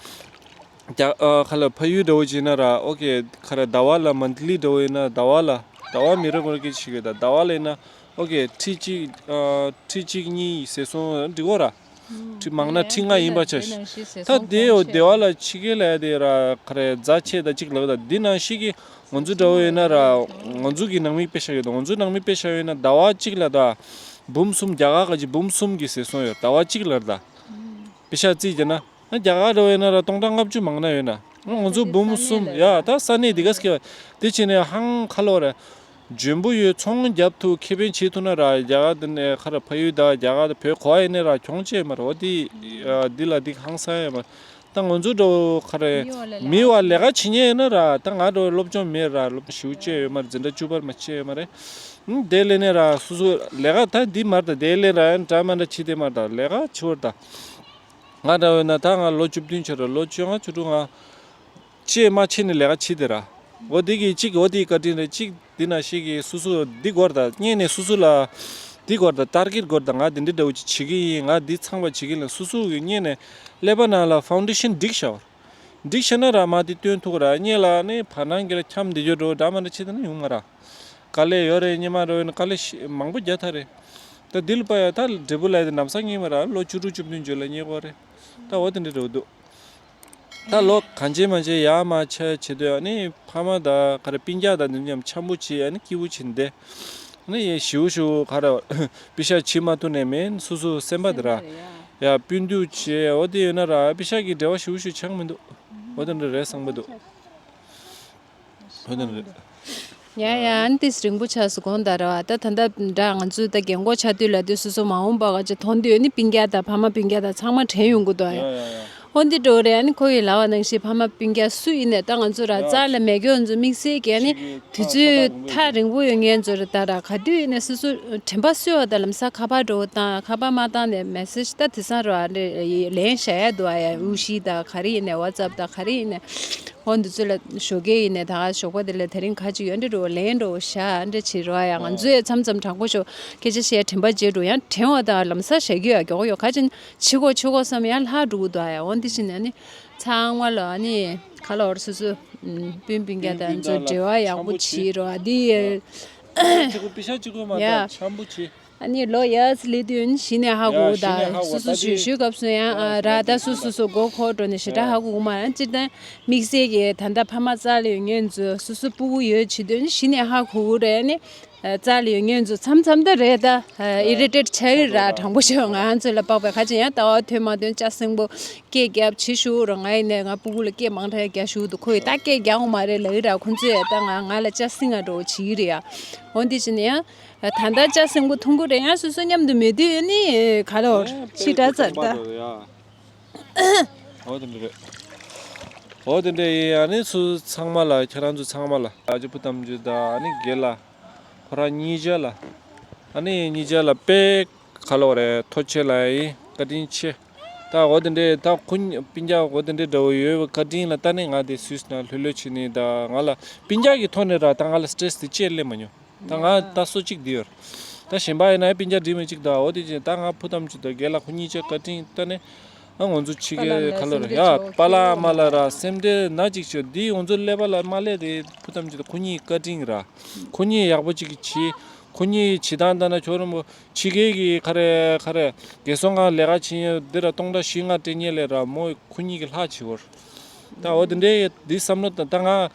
རྒྱ་ཨ་ཁ་ལོ་ཕ་ཡུལ་འདྲ་བོ་ཅིག་ཡིན་ན་ར་ཨོ་ཀེ། ཁ་ར་ཟླ་བ་ལ་མན་ཐི་ལི་འདྲ་བོ་ཡིན་ན་ཟླ་བ་ལ་ཟླ་བ་མི་རེ་ངོ་རེ་སྐད་ཆ་བཤད་གི། ད་ཟླ་བ་ལ་ཡིན་ན་ཨོ་ཀེ་ཁྲི་གཅིག་ཨ་ཁྲི་གཅིག་གཉིས་ཟེར་སོང་འགྲིག་གོ་ར། ཁྲི་མང་ན་ཁྲི་ལྔ་ཡིན་པ་ཆ་ཤས། ད་དེ་འོ་སྡེ་བ་ལ་ཕྱི་རྒྱལ་ལ་ཡ་དེ་ར་ག་རེ་རྫ་ཆས་ད་གཅིག་ལབ་ད། འདི་ནང་བཞིན་གྱི་ང་ཚོ་འདྲ་བོ་ཡིན་ན་ར་ང་ཚོ་གི་ནང་མི་དཔེ་ཤ་ཡོད་ད། ང་ཚོ་ནང་མི་དཔེ་ཤ་ཡོད་ན་ཟླ་བ་གཅིག་ལ་ད་འབུམ་གསུམ། རྒྱ་གར་ག་ཅིག་འབུམ་གསུམ་གྱི་ཟེར་སོང་ཡོད། ཟླ་བ་གཅིག་ལ་ད་དཔེ་ཤ་རྩིས་བྱས་ན། ཨ་རྒྱ་གར་འདྲ་བོ་ཡིན་ན་ར་སྟོང་ཕྲག་ལྔ་བཅུ་མང་ན་ཡོད་ན། ང་ཚོ་འབུམ་གསུམ་ཡ་ད་ས་གནས་འདི་ག་སྐྱེ་བ་དེ་བྱས་ནས་ཧང་ཁ་ལོ་ར། འཇོན་པོ་ཡོད། ཚོང་རྒྱབ་ཐུབ། ཁེ་ཕན་བྱེད་ཐུབ་ན་ར་རྒྱ་གར་འདི་ནས་ཁ་ར་ཕ་ཡུལ་ད་རྒྱ་གར་ད་བོད་ག་པ་ཡིན་ནའི་ར་གྱོང་ཆེ་མ་རེད། འོ་དེ་འདི་ལ་འདི་ཧང་སང་ཡོད་མ་རེད། ད་ང་ཚོ་འདྲ་བོ་ག་རེ་མི་བ་ལས་ཀ་བྱེད་མཁན་ཡིན་ན་ར། ད་ང་འདྲ་བོ་སློབ་སྦྱོང་མེད་ར། སློབ་སྦྱོང་ཞེ་པོ་བྱས་ཡོད་མ་རེད། འཛིན་གྲྭ་བཅུ་པ་མ་བྱས་ཡོད་མ་རེད། ཨུམ་དེ་ལས་ནས་ར་སོ་སོ་ལས་ཀ་ད་འདི་མ་རེད། ད་དེ་ལས་ར་འདྲ་མ་འདྲ་བྱེད་དེ་མ་རེད། ད་ལས་ཀ་བྱེད་པར་ད། ང་འདྲ་བོ་ཡིན་ན་ད་ང་ལོ་བཅུ་བདུན་ཆགས་རེད། ལོ་བཅོ་ལྔ་བཅུ་དྲུག་ང་ཅེས་མ་བྱས་ནས་ལས་ཀ་བྱེད་དེ་ར། འོ་དེ་གི་གཅིག་འོ་དེའི་བཀའ་དྲིན་རེད། གཅིག་འདི་ན་ཞིག་གི་སོ་སོ་འདི་སྐོར་ད་སྔོན་ནས་སོ་སོ་ལ་འདི་སྐོར་ད་ཊར་གེཊ་སྐོར་ད། ང་འདི་འདྲ་འདྲ་བོ་ཅིག་བྱེད་ཀྱི་ཡིན། ང་འདི་ཚང་མ་བྱེད་ཀྱི་ཡིན་ལ། སོ་སོ་གི་སྔོན་ནས་ཀླད་པ་ནང་ལ་ཕའུན་ཌེ་ཤན་སྒྲིག་བཞག་པ་རེད། འགྲིག་ཤེས་ན་ར་མ་དེ་སྟོན་ཐུག་ར། སྔོན་ལ་ནི་བར་སྣང་གི་ལ་འཁྱམས་བསྡད་རྒྱུ་འགྲོ་འདྲ་མ་འདྲ་བྱེད་དེ་ནི་ཡོང་མ་ར། དཀའ་ལས་ཡོད་རེད། སྔོན་མ་འགྲོ་ཡིན་དཀའ་ལས་ཤི་མང་པོ་རྒྱག་ཐལ་རེད། ད་འདི་ལ་པ་ཡ་ད་འབྲས་བུ་ལ་ཡ་དེ་ནམ་སང་ངེས་མ་ར། ལོ་བཅུ་དྲུག་བཅུ་བདུན་བརྗོད་ལ་རྙེད་གོ་རེད། ད་འོ་དེ་འདྲ་འགྲོ་འདུག་ད་ལོ་གང་བྱེད་མ་བྱེད་ཡར་མར་ཆ་བྱེད་དུས་ཨ་ནི་ཕ་མ་ད་ག་རེ་སྤུན་ཀྱག་ད་འདི་མཉམ་འཆམ་པོ་བྱེད། ཨ་ནི་སྐྱིད་པོ་བྱེད་འདི། ནི་ཡེ་ཞིའུ་ཞིའུ་ཁ་ར་པི་ཤ་བྱི་མ་ཐུ་ནས་མིན་སུ་སུ་སེམས་པ་འདི་ར། ཡ་སྤུན་སྡུག་བྱེད་འོ་དེ་ཡོད་ན་ར་པི་ཤ་གི་འབྲེལ་བ་ཞིའུ་ཞིའུ་ཆགས་མི་འདུག་འོ་དེ་འདྲ་རེད་བསམ་པ་འདུག་འོ་དེ་འདྲ་རེད། ཡ་ཡ་ཨ་ནི་ཏིས་རིང་པོ་ཆགས་སུ་དགོངས་དག་ར་བ། ད་ད་ལྟ་འདྲ་ང་ཚོ་ད་རྒན་གོག་ཆགས་དུས་ལ་དུས་སུ་སུ་མ་འོངས་པ་ག་ཅིག་མཐོང་དུས་ནི་སྤུན་ཀྱག་དང་ཕ་མ་སྤུན་ཀྱག་དང་ཚང་མ་དྲན་ཡོང་གི་འདུག་ཡ། ཡ་ཡ་ཡ། འོ་འདི་འགྲོ་རེད། ཨ་ནི་ཁོ་ཡི་ལབ་པ་ནང་བཞིན་ཕ་མ་སྤུན་ཀྱག་སུ་ཡིན་ནས་ད་ང་ཚོ་ར་རྩ་ལ་མེད་མཁན་ཚོ་དམིགས་བསལ་གྱི་ཨ་ནི་དུས་ཚོད་ཐག་རིང་པོ་ཡོད་མཁན་ཚོ་ར་ད་ར་ག་དུས་ཡིན་ནས་སོ་སོ་དྲན་པ་གསོས་པ་དང་ལམ་སང་ཁ་པར་འགྲོ་དང་ཁ་པར་མ་བཏང་ནས་མེ་སེ་ཇི་ད་དེ་སང་ར་ལན་བཞག་ཡ་འདུག་ཨ་ཡ། ཨུ་ཤི་ད་ག་རེ་ཡིན་ནས་ཝ་ཙབ་ད་ག་རེ་ཡིན་ནས་འོ་འདི་ཚོ་ལ་ཞོགས་ཀས་ཡིན་ནས་ད་ག་ཞོགས་པ་དེ་ལ་དེ་རིང་ག་ཅིག་ཡོད་འདྲ་འགྲོ་ལན་འགྲོ་བཞག་འདྲ་བྱེད་རོགས་ཡ། ང་ཚོ་ཡ་མཚམས་མཚམས་དྲང་པོ་ཤོག་སྐད་ཆ་བཤད་དྲན་པ་བརྗེད་འགྲོ་ཡང་དྲན་བ་དང་ལམ་སང་བཞག་གི་ཡོད་ཡ། མགྱོགས་ཡོད་ག་ཅིག་བྱེད་དགོས་བྱེད་དགོས་བསམ་ཡང་ལྷག་འགྲོ་གི་འདུག་ཨ་ཡ། འོ་འདི་བྱས་ནས་ནི་ཚང་མ་ལ་ནི་ག་ལ་བར་སོ་སོ་སྤུན་སྤུན་ཀྱག་དང་ཚོ་འབྲེལ་བ་ཡག་པོ་བྱེད་རོགས་ཨ་འདི་ཡ། གཅིག་པུ་པི་ཤ་གཅིག་པུ་མ་ཡ། ད་འཆམ་པོ་བྱེད། ཨ་ནི་ལོ་ཡར་སླེབས་དུས་ནི་གཞི་ནས་ཧ་གོ་ཡ་གཞི་ནས་ཧ་གོ་ད་སོ་སོ་ད་ཞུ་ཞུ་སྐབས་སུ་ཡང་ཨ་ར་ད་སོ་སོ་སོ་མགོ་འཁོར་འགྲོ་ནས་ཞེ་དྲག་ཧ་གོ་གི་མ་རེད། སྤྱིར་བཏང་དམིགས་བསལ་གྱི་ད་ལྟ་ཕ་མ་རྩ་ལ་ཡོད་མཁན་ཚོ་སོ་སོ་སྤུ་གུ་ཡོད་བྱེད་དུས་ནི་གཞི་ནས་ཧ་གོ་གི་རེད། ཨ་ནི་རྩ་ལ་ཡོད་མཁན་ཚོ་མཚམས་མཚམས་ད་རེད་ད་ཨི་རི་ཊེཊ་ཆགས་ཀྱི་ར། དྲང་པོ་བཤད་ང་ཚོ་ལ་དཔག་པའི་ཁ་ཅིག་ཡང་ལྟ་བ་ཐོས་མ་ཐོས་ལྕགས་སྲིན་པོ་སྐད་རྒྱབ་བྱེད་ཞུ་རོགས། ང་ཡིན་ནས་ང་སྤུ་གུ་ལ་སྐད་མང་དྲགས་རྒྱག་ཞུ་འདུག་ཁོ་ཡིས་ད་སྐད་རྒྱག་འོང་མ་རེད་ལབ་ཀྱི་ར། ཁོ་ཚོས་ད་ང་ང་ལ་ལྕགས་སྲིན་ང་འགྲོ་བྱེད་ཀྱི་རེད་ཡ། འོ་འདི་བྱས་ནས་ཡང་། ད་ལྟ་ལྕགས་སྲིན་པོ་མཐོང་གི་རེད། ཡང་སོ་སོ་མཉམ་དུ་མེད་དུས་ནི་ག་ལོར་ཕྱི་དགྲ་ཚར་ད། འོ་དེ་འདྲ་རེད། འོ་དེ་འདྲ་ཡིན། ཨ་ནི་སུ་ཚང་མ་ལ་ཁྱེད་རང་ཚོ་ཚང་མ་ལ་ཨ་ཅེ་བུ་དམ་ཅུ་དང་ཨ་ནི་རྒན་ལགས་ཁོ་རང་གཉིས་ཆ་ལ་ཨ་ནི་གཉིས་ཆ་ལ་དཔེ་ག་ལོ་རེད། ཐུགས་རྗེ་ཆེ་ལབ་ཡིན། བཀའ་དྲིན་ཆེ། ད་འོ་དེ་འདྲ་ད་ཁོ་གཉིས་སྤུན་ཀྱག་འོ་དེ་འདྲ་འདྲ་བོ་ཡོད་པའི་བཀའ་དྲིན་ལ་ད་ནི་ང་དེ་སུས་ན་ལྷོད་ལྷོད་བྱེད་ནི་ད་ང་ལ་སྤུན་ཀྱག་གི་ཐོག་ནས་ར་ད་ང་ལ་སི་ཊེ་རེ་སི་དེ་ཅི་ཡང་སླེབས་མ་མྱོང་། ད་ང་ད་སོ་གཅིག་འདི་ཡོད། ད་གཞན་པ་ཡིན་ན་སྤུན་ཀྱག་འགྲིག་མི་གཅིག་ད་འོ་དེ་ཅི་ད་ང་བུ་དམ་ཅུ་དང་རྒན་ལགས་ཁོ་གཉིས་ཆ་བཀའ་དྲིན་ད་ནི་ཨ་ང་ཚོ་ཕྱི་རྒྱལ་ཁ་ལོ་ར་ཡ་པ་ལགས་ཨ་མ་ལགས་ར་སེམས་ཁྲལ་ན་གཅིག་ཆོད་འདི་ང་ཚོ་ཀླད་པ་ལ་མ་སླེབས་དེ་བུ་དམ་ཅུ་དང་ཁོ་གཉིས་བཀའ་དྲིན་ར། ཁོ་གཉིས་ཡག་པོ་གཅིག་བྱེད། ཁོ་གཉིས་བྱེད་སྟངས་ལྟ་ན་ཁྱོད་རང་མོ་ཕྱི་རྒྱལ་གྱི་ཁ་རེ་ཁ་རེ་རྒན་གསོ་ཁང་ལས་ཀ་བྱེད་ཡོད་འདི་ར་སྟོང་ཕྲག་བཞི་ལྔ་སྤྲད་མཁན་ལས་ར་མོ་ཁོ་གཉིས་ཀྱི་ལྷག་བྱེད་བོར། ད་འོ་དེ་འདྲའི་འདི་བསམ་བློ་ད་ད་ང་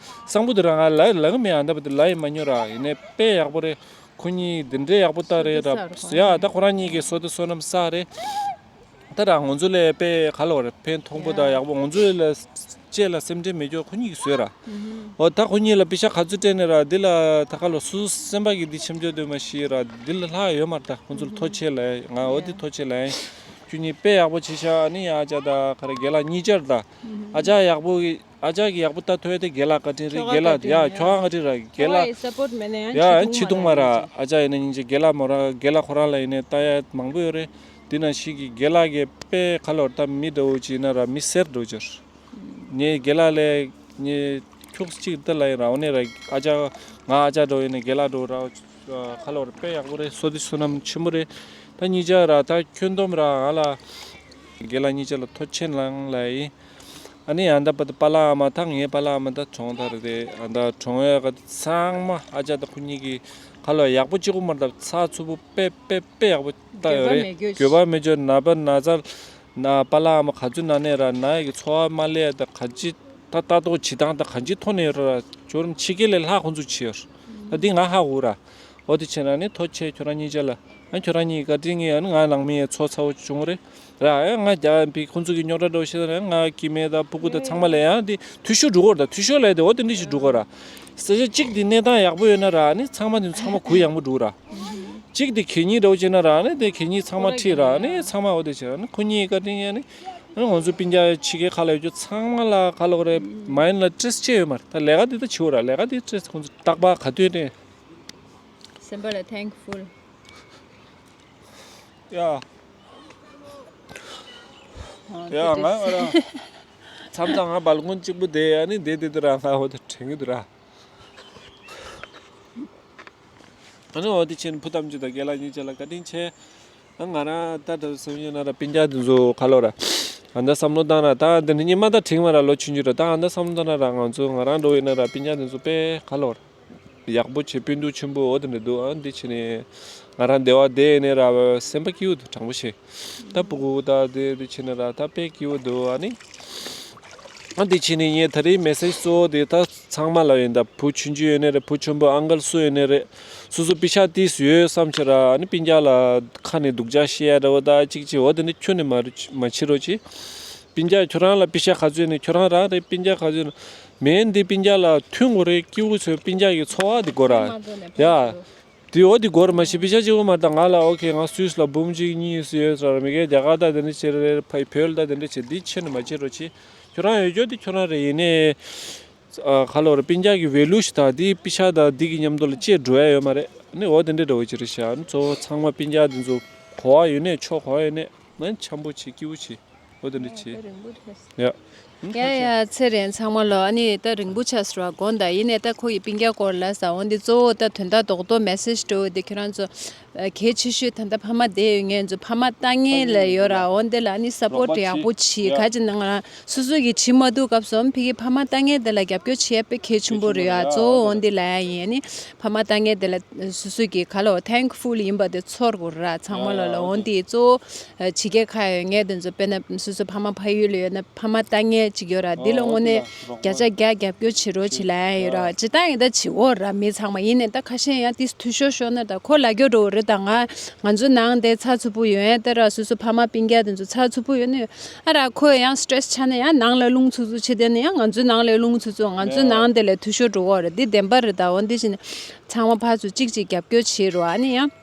གསང་པོ་དེ་ར་ང་ལ་ལ་གི་མེད། ཨ་འདབ་དེ་ལ་ཡི་མ་ཉོ་ར་ཡིན་ནའི་དཔེ་ཡག་པོ་རེད། ཁོ་གཉིས་འདི་འདྲའི་ཡག་པོ་ད་རེད་ར། ཡ་ད་ཁོ་རང་གཉིས་ཀྱི་བསོད་བདེ་བསོད་ནམས་བསགས་རེད། ད་ར་ང་ཚོ་ལས་དཔེ་ག་ལ་བ་རེད། ཕན་ཐོགས་པོ་ད་ཡག་པོ་ང་ཚོ་ལ་ཅེ་ལ་སེམས་ཁྲལ་མེད་ཀྱོག་ཁོ་གཉིས་ཀྱི་བཟོས་ར། འོ་ད་ཁོ་གཉིས་ལ་པི་ཤ་ག་ཚོད་སྤྲད་ནས་ར་འདི་ལ་ད་ག་ལོ་སུ་སེམས་པ་གི་འདི་ཆེམ་ཆོག་འདོད་མ་ཤི་ར་འདི་ལ་ལྷག་ཡོད་མ་རེད། ད་ཁོ་ཚོ་ལ་ཐོ་ཆེ་ལ་ང་འོ་འདི་ཐོ་ཆེ་ལ་ཁྱོད་གཉིས་དཔེ་ཡག་པོ་བྱེད་ཤག་ཨ་ནི་ཡ་ཨ་ཅག་ད་ག་རེ་རྒན་ལགས་གཉིས་ཆར་ད་ཨ་ཅག་ཡག་པོ་གི་ཨ་ཅག་གི་ཡག་པོ་ལྟ་ཐུབ་ཡ་དེ་རྒན་ལགས་བཀའ་དྲིན་རེད། རྒན་ལགས་ཡ་ཁྱོད་ཨང་བཀའ་དྲིན་ར་རྒན་ལགས་ཡ་ཆི་ཐུང་མ་ར་ཨ་ཅག་ཡིན་ན་སྙིང་རྗེ་རྒན་ལགས་མོ་ར་རྒན་ལགས་ཁོ་རང་ལ་ཡིན་ནའི་ལྟ་ཡ་མང་པོ་ཡོད་རེད། དེ་ནང་བཞིན་གྱི་རྒན་ལགས་ཀྱི་དཔེ་ཁ་ལོར་ལྟ་མི་འདྲ་བོ་ཅིག་ཡིན་ན་ར་མི་སེར་འགྲོ་ཅར། ངས་རྒན་ལགས་ལས་ངས་ཁྱུག་ཅིག་ལྟ་ལ་ཡིན་ར་འོ་ནས་ར་ཨ་ཅག་ང་ཨ་ཅག་འགྲོ་ཡིན་ན་རྒན་ལགས་འགྲོ་ར་ཁ་ལོར་དཔེ་ཡག་པོ་རེད། བསོད་བདེ་བསོད་ནམས་ཆེན་པོ་རེད། ད་གཉིས་ཆ་ར་ད་ཁྱོན་བསྡོམས་ར་ང་ལ་རྒན་ལགས་གཉིས་ཆ་ལ་ཐུགས་རྗེ་ཆེ་ལབ་ལ་ཡིན། ཨ་ནི་ཡང་ད་པ་ད་པཱ་ལགས་ཨ་མ་ད་ངའི་པཱ་ལགས་ཨ་མ་ད་གྲོངས་ཐར་རེད། ཨ་ད་གྲོངས་ཡ་ག་ཚང་མ་ཨ་ཅག་ད་ཁོ་གཉིས་ཀྱི་ ཁ་ལོ་ཡག་པོ་གཅིག་པུ་མ་རེད་ད། ཚགས་ཚུད་པོ་དཔེ་དཔེ་དཔེ་ཡག་པོ་ད་ཡོད་རེད། འགྱོད་པ་མེད་རྒྱུ་ནད་པ་ན་ཚ་ན་པ་ལགས་ཨ་མ་ག་ཚོད་ན་ནས་ར་ན་ཡག་གི་འཚོ་བ་མ་ལས་ད་ག་ཅི་ད་ལྟ་རྟོག་བྱེད་སྟངས་ད་ག་ཅི་ཐོག་ནས་ཡོད་ར་ཇོ་རུམ་ཕྱི་རྒྱལ་ལས་ལྷག་ཁོང་ཚོ་བྱེད་ཡོད་ར། ད་འདི་ང་ཧ་གོ་ར། འོ་དེ་བྱས་ན་ནི་ཐུགས་རྗེ་ཆེ་ཁྱོད་རང་གཉིས་ཆ་ལ། ཨ་ཁྱོད་རང་གཉིས་བཀའ་དྲིན་གྱིས་ཨ་ནི་ང་ནང་མི་ཡང་ཚོ་ཚ་བོ་བྱུང་རེད། ར་ཨེ་ང་རྒྱ་བི་ཁོང་ཚོ་གི་རྙོག་དྲ་འགྲོ་ཤེས་ར་ང་སྐྱེ་དམན་དང་ཕྲུ་གུ་དང་ཚང་མ་ལ་ཡང་དེ་འཐུས་ཤོར་འགྲོ་གོ་ར། ད་འཐུས་ཤོར་ལས་དེ་འོ་དེ་འདྲ་ཞིག་འགྲོ་གོ་ར། ས་ཆ་གཅིག་དེ་གནས་སྟངས་ཡག་པོ་ཡོད་ན་ར་ཨ་ནི་ཚང་མ་དེ་ཚང་མ་གུ་ཡངས་པོ་འགྲོ་གོ་ར། གཅིག་དེ་གད་སྙིགས་འདྲ་བོ་བྱས་ན་ར་ཨ་ནི་དེ་གད་སྙིགས་ཚང་མ་ཁྲིད་ར་ཨ་ནི་ཚང་མ་འོ་དེ་བྱས་ར་ཨ་ནི་ཁོ་གཉིས་བཀའ་དྲིན་ཡང་ནི་ཨ་ནི་ང་ཚོ་སྤུན་ཀྱག་ཕྱི་རྒྱལ་ཁག་ལ་ཡོད་རྒྱུ་ཚང་མ་ལ་ཁ་ལོ་རེད་མ་ཡིན་ལ་སི་ཊེ་རེ་སི་ཅི་ཡོད་མ་རེད། ད་ལས་ཀ་དེ་ད་བྱེད་འོ་ར་ལས་ཀ་དེ་སི་ཊེ་རེ་སི་ཁོང་ཚོ་རྟག་པར་ག་དུས་ནས། སེམས་པ་ལ་thankful། ཡ། ཡ་ང་ང་རང་མཚམས་མཚམས་ང་སྦལ་ཀོ་ནི་གཅིག་པུ་བསྡད་ཨ་ནི་བསྡད་བསྡད་དུས་ར་ང་འོ་དེ་དྲན་གྱི་འདུག་ར། ཨ་ནི་འོ་དེ་ཕྱིན་བུ་ཐམས་ཅད་དང་རྒན་ལགས་གཉིས་ཆ་ལ་བཀའ་དྲིན་ཆེ། ཨ་ང་རང་ད་ད་སེམས་ཡོད་ན་ར་སྤུན་ཀྱག་དེ་ཚོ་ཁ་ལོ་ར། ཨ་ད་བསམ་བློ་བཏང་ར་ད་འདི་ནི་སྙེ་མ་ད་དྲན་མ་ར་ལོ་ཆུང་ཆུང་ར་ད་ཨ་ད་བསམ་བློ་བཏང་ན་ར་ང་ཚོ་ང་རང་འགྲོ་ཡིན་ན་ར་སྤུན་ཀྱག་དེ་ཚོ་དཔེ་ཁ་ལོ་ར། ཡག་པོ་བྱེད་སྤུན་ཟླ་ཆེན་པོ་འོ་དེ་འདྲ་འདུག་ཨ་འདི་ཕྱིན་ནས་ང་རང་སྡེ་བ་བསྡད་ནས་ར་སེམས་པ་སྐྱིད་པོ་འདུག་དྲང་པོ་བཤད། ད་ཕྲུ་གུ་ད་དེ་དེ་ཕྱིན་ནས་ར་ད་དཔེ་སྐྱིད་པོ་འདུག་ཨ་ནི། ཨ་འདི་ཕྱིན་ནས་ངས་ད་རེས་མེ་སེ་ཇི་གཙོ་བོ་དེ་ད་ཚང་མ་ལ་ཡིན་ད་བུ་ཆུང་ཆུང་ཡོད་ནས་རེད་བུ་ཆེན་པོ་ཨང་ཀལ་སུ་ཡོད་ནས་རེད། སོ་སོ་པེ་ཤག་ཏིས་ཡོད་བསམ་ཕྱིར་ར་ཨ་ནི་སྤུན་ཀྱག་ལ་ཁ་ནས་སྡུག་ཅག་བཤད་ཡ་འདྲ་བོ་ད་གཅིག་གཅིག་འོ་དེ་འདྲ་ཁྱོན་ནས་མ་རུ་མ་བྱེད་རོགས་གྱིས། སྤུན་ཀྱག་ཁྱོད་རང་ལ་པེ་ཤག་ག་ཚོད་ཡོད་ནས་ཁྱོད་རང་རང་རེད་སྤུན་ཀྱག་ག་ཚོད་ཡོད་ནས། མེད་འདི་སྤུན་ཀྱག་ལ་མཐུན་དགོས་རེད་སྐྱིད་པོ་ཚོས་སྤུན་ཀྱག་གི་འཚོ་བ་འདི་དགོས་ར། ཡ། དེ་འོ་འདི་དགོས་ར་མ་གཞི་པེ་ཤག་གཅིག་པོ་མ་རེད་ད་ང་ལ་ཨོ་ཁེ་ང་སུད་སི་ལ་འབུམ་གཅིག་གཉིས་སུ་ཡོད་ཟེར་མི་སྒེར་རྒྱ་གར་ད་དེ་འདྲ་བྱེད་རེད་ཕ་བོད་ལ་ད་དེ་འདྲ་བྱེད་འདི་ཁྱོན་ནས་མ་བྱེད་རོགས་གྱིས། ཁྱོད་རང་ཡོད་རྒྱུ་འདི་ཁྱོད་རང་རེད་ཡིན་ནའི། ཨ་ཁ་ལོ་ར་སྤུན་ཀྱག་གི་ཝེ་ལུ་ཞིག་ད་འདི་པེ་ཤག་ད་འདི་གི་མཉམ་དུ་ལ་བཅས་འགྲོ་ཡ་ཡོད་མ་རེད་ནི་འོ་དེ་འདྲ་འདྲ་བོ་ཅིག་རེད་ཤག་ནི་གཙོ་བོ་ཚང་མ་སྤུན་ཀྱག་འདི་ཚོ་གོ་བ་ཡོད་ནའི་ཆོ་གོ་བ་ཡོད་ནའི་ནི་འཆམ་པོ་བྱེད་སྐྱིད་པོ་བྱེད། འོ་དེ་འདྲ་བྱེད། ཡ། ཡ་ཡ་ཚེ་རིང་ཚང་མ་ལོ་ཨ་ནི་ད་རིང་པོ་ཆགས་སོང་ར་དགོངས་དག་ཡིན་ནའི་ད་ཁོ་ཡི་སྤུན་ཀྱག་སྐོར་ལ་ཟ་འོན་ཏེ་གཙོ་བོ་ད་དོན་དག་རྡོག་རྡོག་མེ་སེ་ཇི་འགྲོ་འོ་དེ་ཁྱེད་རང་ཚོ་གལ་ཆེ་ཤོས་ད་ལྟ་ཕ་མ་བསྡད་ཡོད་ངས་ཚོ་ཕ་མ་ལྟ་ངན་ལ་ཡོད་ར་འོན་ཏེ་ལ་ཨ་ནི་སཔོར་ཊི་ཡག་པོ་བྱེད་ག་ཅི་ན་ང་རང་སོ་སོ་གི་བྱེད་མ་ཐུབ་སྐབས་སུ་ཨམ་ཕི་གི་ཕ་མ་ལྟ་ངན་དེ་ལ་རྒྱབ་སྐྱོར་བྱེད་ཡ་དཔེ་གལ་ཆེན་པོ་རེད་ཡ་གཙོ་བོ་འོན་ཏེ་ལ་ཡ་ཡིན་ཨ་ནི་ཕ་མ་ལྟ་ངན་དེ་ལ་སོ་སོ་གི་ག་ལོ་thankful་ཡིན་པ་དེ་ཚོར་དགོས་ར་ཚང་མ་ལོ་ལ་འོན་ཏེ་གཙོ་བོ། ཕྱི་རྒྱལ་ཁག་ཡོད་ངས་དེ་ཚོ་དཔེར་ན་སོ་སོ་ཕ་མ་ཕ་ཡུལ་ལ་ཡོད་ན་ཕ་མ་ལྟ་ངན་ཅིག་ཡོད་ར་འདི་ལ་དངོས་གནས་བརྒྱ་ཆ་བརྒྱ་རྒྱབ་སྐྱོར་བྱེད་རོགས་བྱེད་ལ་ཡ་ཡོད་ར་ཇི་ལྟར་ཡིན་ད་བྱེད་འོ་ར་མི་ཚང་མ་ཡིན་ནས་ད་ཁ་ཤས་ཡང་ཏིས་འཐུས་ཤོར་ཤོར་ན་ད་ཁོ་ལ་རྒྱོ་འགྲོ་རེད་ད་ང་ང་ཚོའི་ནང་དེ་ཚགས་ཚུད་པོ་ཡོད་ཡ་ད་ར་སོ་སོ་ཕ་མ་སྤུན་ཀྱག་དེ་ཚོ་ཚགས་ཚུད་པོ་ཡོད་ནས་ཨ་ར་ཁོ་ཡང་སི་ཊེ་རེ་སི་ཆགས་ན་ཡང་ནང་ལ་རླུང་འཚུབ་འཚུབ་བྱེད་དེ་ནས་ཡང་ང་ཚོའི་ནང་ལ་རླུང་འཚུབ་འཚུབ་ང་ཚོའི་ནང་དེ་ལ་འཐུས་ཤོར་འགྲོ་འོ་ར་འདི་བདེན་པ་རེད་ད་འོ་འདི་བྱས་ནས་ཚང་མ་ཕར་ཚུར་གཅིག་གཅིག་རྒྱབ་སྐྱོར་བྱེད་རོགས་ཨ་ནི་ཡང་།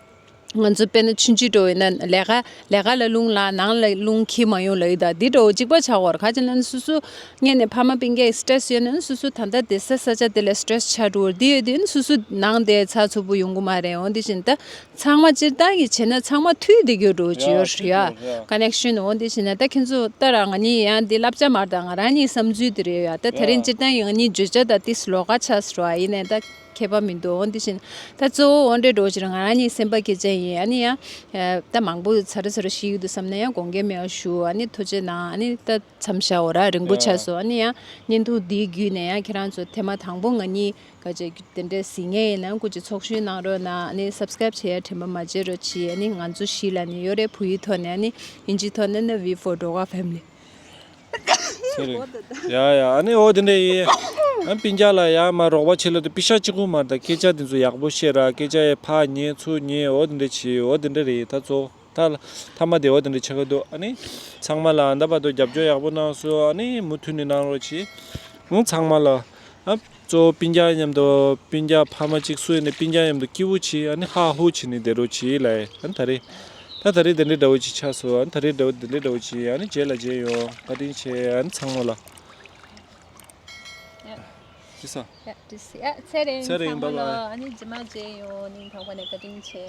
ང་ཚོ་དཔེར་ན་ཆུང་ཆུང་འགྲོ་ཡིན་ན་ལས་ཀ་ལས་ཀ་ལ་རླུང་ལངས་ནང་ལ་རླུང་འཁྱེར་མ་ཡོང་ལབ་ཡོད་ད་འདི་འདྲ་བོ་གཅིག་པ་ཆགས་འོར་ཁ་ཅིག་ལ་ནི་སོ་སོ་སྔོན་ནས་ཕ་མ་སྤུན་ཀྱག་སི་ཊེ་རེ་སི་ཡོད་ན་ནི་སོ་སོ་ད་ལྟ་བསྡད་ས་ས་ཆ་དེ་ལ་སི་ཊེ་རེ་སི་ཆགས་འགྲོ་འོར་འདི་ཡོད་དུས་ནི་སོ་སོ་ནང་དེ་ཚགས་ཚུད་པོ་ཡོང་གི་མ་རེད་འོ་འདི་བཞིན་ད་ཚང་མ་སྤྱིར་བཏང་གི་བྱས་ན་ཚང་མ་མཐུད་དེ་གྱུར་འགྲོ་གི་ཡོད་རེད་ཡ་ཀ་ནེག་ཤན་འོ་འདི་བཞིན་ད་ཁྱེད་ཚོ་ད་ར་ང་གཉིས་ཡང་འདི་བསླབ་བྱ་མར་ད་ང་རང་གཉིས་བསམ་ཚུལ་དེ་རེད་ཡ་ད་ད་རིང་སྤྱིར་བཏང་གི་ང་གཉིས་བརྗོད་བྱ་ད་ཏིས་ལོགས་ཀ་ཆགས་སོ་ར་ཡིན་ནའི་ད། ཁྱད་པར་མི་འདུག་འོ་འདི་བཞིན་ད་གཙོ་བོ་འོ་འདྲའི་འགྲོ་ཕྱིར་ང་རང་གཉིས་སེམས་པ་སྐྱིད་ཅན་ཡིན་ཨ་ནི་ཡང་ད་མང་པོ་ཚར་ཚར་ཤི་ཡོད་དུ་བསམ་ན་ཡང་དགོངས་འགལ་མེད་པ་ཞུ་ཨ་ནི་ཐུགས་རྗེ་གནང་ཨ་ནི་ད་མཚམས་བཞག་འོ་ར་རིང་པོ་ཆགས་སོང་ཨ་ནི་ཡང་བརྙན་ཐུང་འདིའི་བརྒྱུད་ནས་ཡང་ཁྱེད་རང་ཚོ་ཐེངས་མ་དང་པོ་ང་གཉིས་ག་ཅེ་དེ་འདྲའི་གཟིགས་ངེས་ཡིན་ན་སྐུ་མཁྱེན་ཚོགས་ཞུགས་གནང་རོགས་གནང་ཨ་ནི་སབ་སི་ཀ་རེབ་བྱེད་ཡ་དྲན་པ་མ་བརྗེད་རོགས་གྱིས་ཨ་ནི་ང་ཚོ་གཞིས་ལ་ནི་ཡོད་རེད་བོད་ཡིག་ཐོག་ནས་ཨ་ནི་ཨིན་ཇི་ཐོག་ནས་ནི་V for Doga Family། ཚེ་རིང་། ཡ་ཡ་ཨ་ནི་འོ་དེ་འདྲ་ཡིན། ཨ་སྤུན་ཀྱག་ལ་ཡ་མ་རོགས་པ་བྱེད་ལ་དུ་པེ་ཤག་གཅིག་པུ་མ་རེད་ད་སྐད་ཆ་དེ་ཚོ་ཡག་པོ་བཤད་ར་སྐད་ཆ་ཡ་ཕར་ཉན་ཚུར་ཉན་འོ་དེ་འདྲ་བྱེད་འོ་དེ་འདྲ་རེད་ད་ཚོ་ད་མཐའ་མ་དེ་འོ་དེ་འདྲ་ཆགས་ཀྱི་འདུག་ཨ་ནི་ཚང་མ་ལ་ཨ་ད་བར་དུ་རྒྱབ་སྐྱོར་ཡག་པོ་གནང་སོང་ཨ་ནི་མུ་མཐུད་ནས་གནང་རོགས་གྱིས། ཨང་ཚང་མ་ལ་ཨ། གཙོ་བོ་སྤུན་ཀྱག་མཉམ་དུ་སྤུན་ཀྱག་ཕ་མ་གཅིག་སུ་ཡིན་ནའི་སྤུན་ཀྱག་མཉམ་དུ་སྐྱིད་པོ་བྱེད་ཨ་ནི་ཧ་ཧུ་བྱེད་ནི་བསྡད་རོགས་བྱེད་ལ་ཨ་ནི་ད་རེས་ད་ད་རེས་དེ་འདྲའི་འདྲ་བོ་ཅིག་ཆགས་སོང་ཨ་ནི་ད་རེས་འདྲ་བོ་དེ་འདྲའི་འདྲ་བོ་ཅིག་ཨ་ནི་རྗེས་ལ་མཇལ་ཡོང་བཀའ་དྲིན་ཆེ་ཨ་ནི་ཚང་མ་ལ། ཡ། ཅི་ས། ཡ་ཅི་ས་ཡ་ཚེ་རིང་ཚེ་རིང་ཚང་མ་ལ་བཱའི་བཱའི། ཨ་ནི་རྗེས་མ་མཇལ་ཡོང་ཨ་ནི་དང་པོ་ནས་བཀའ་དྲིན་ཆེ།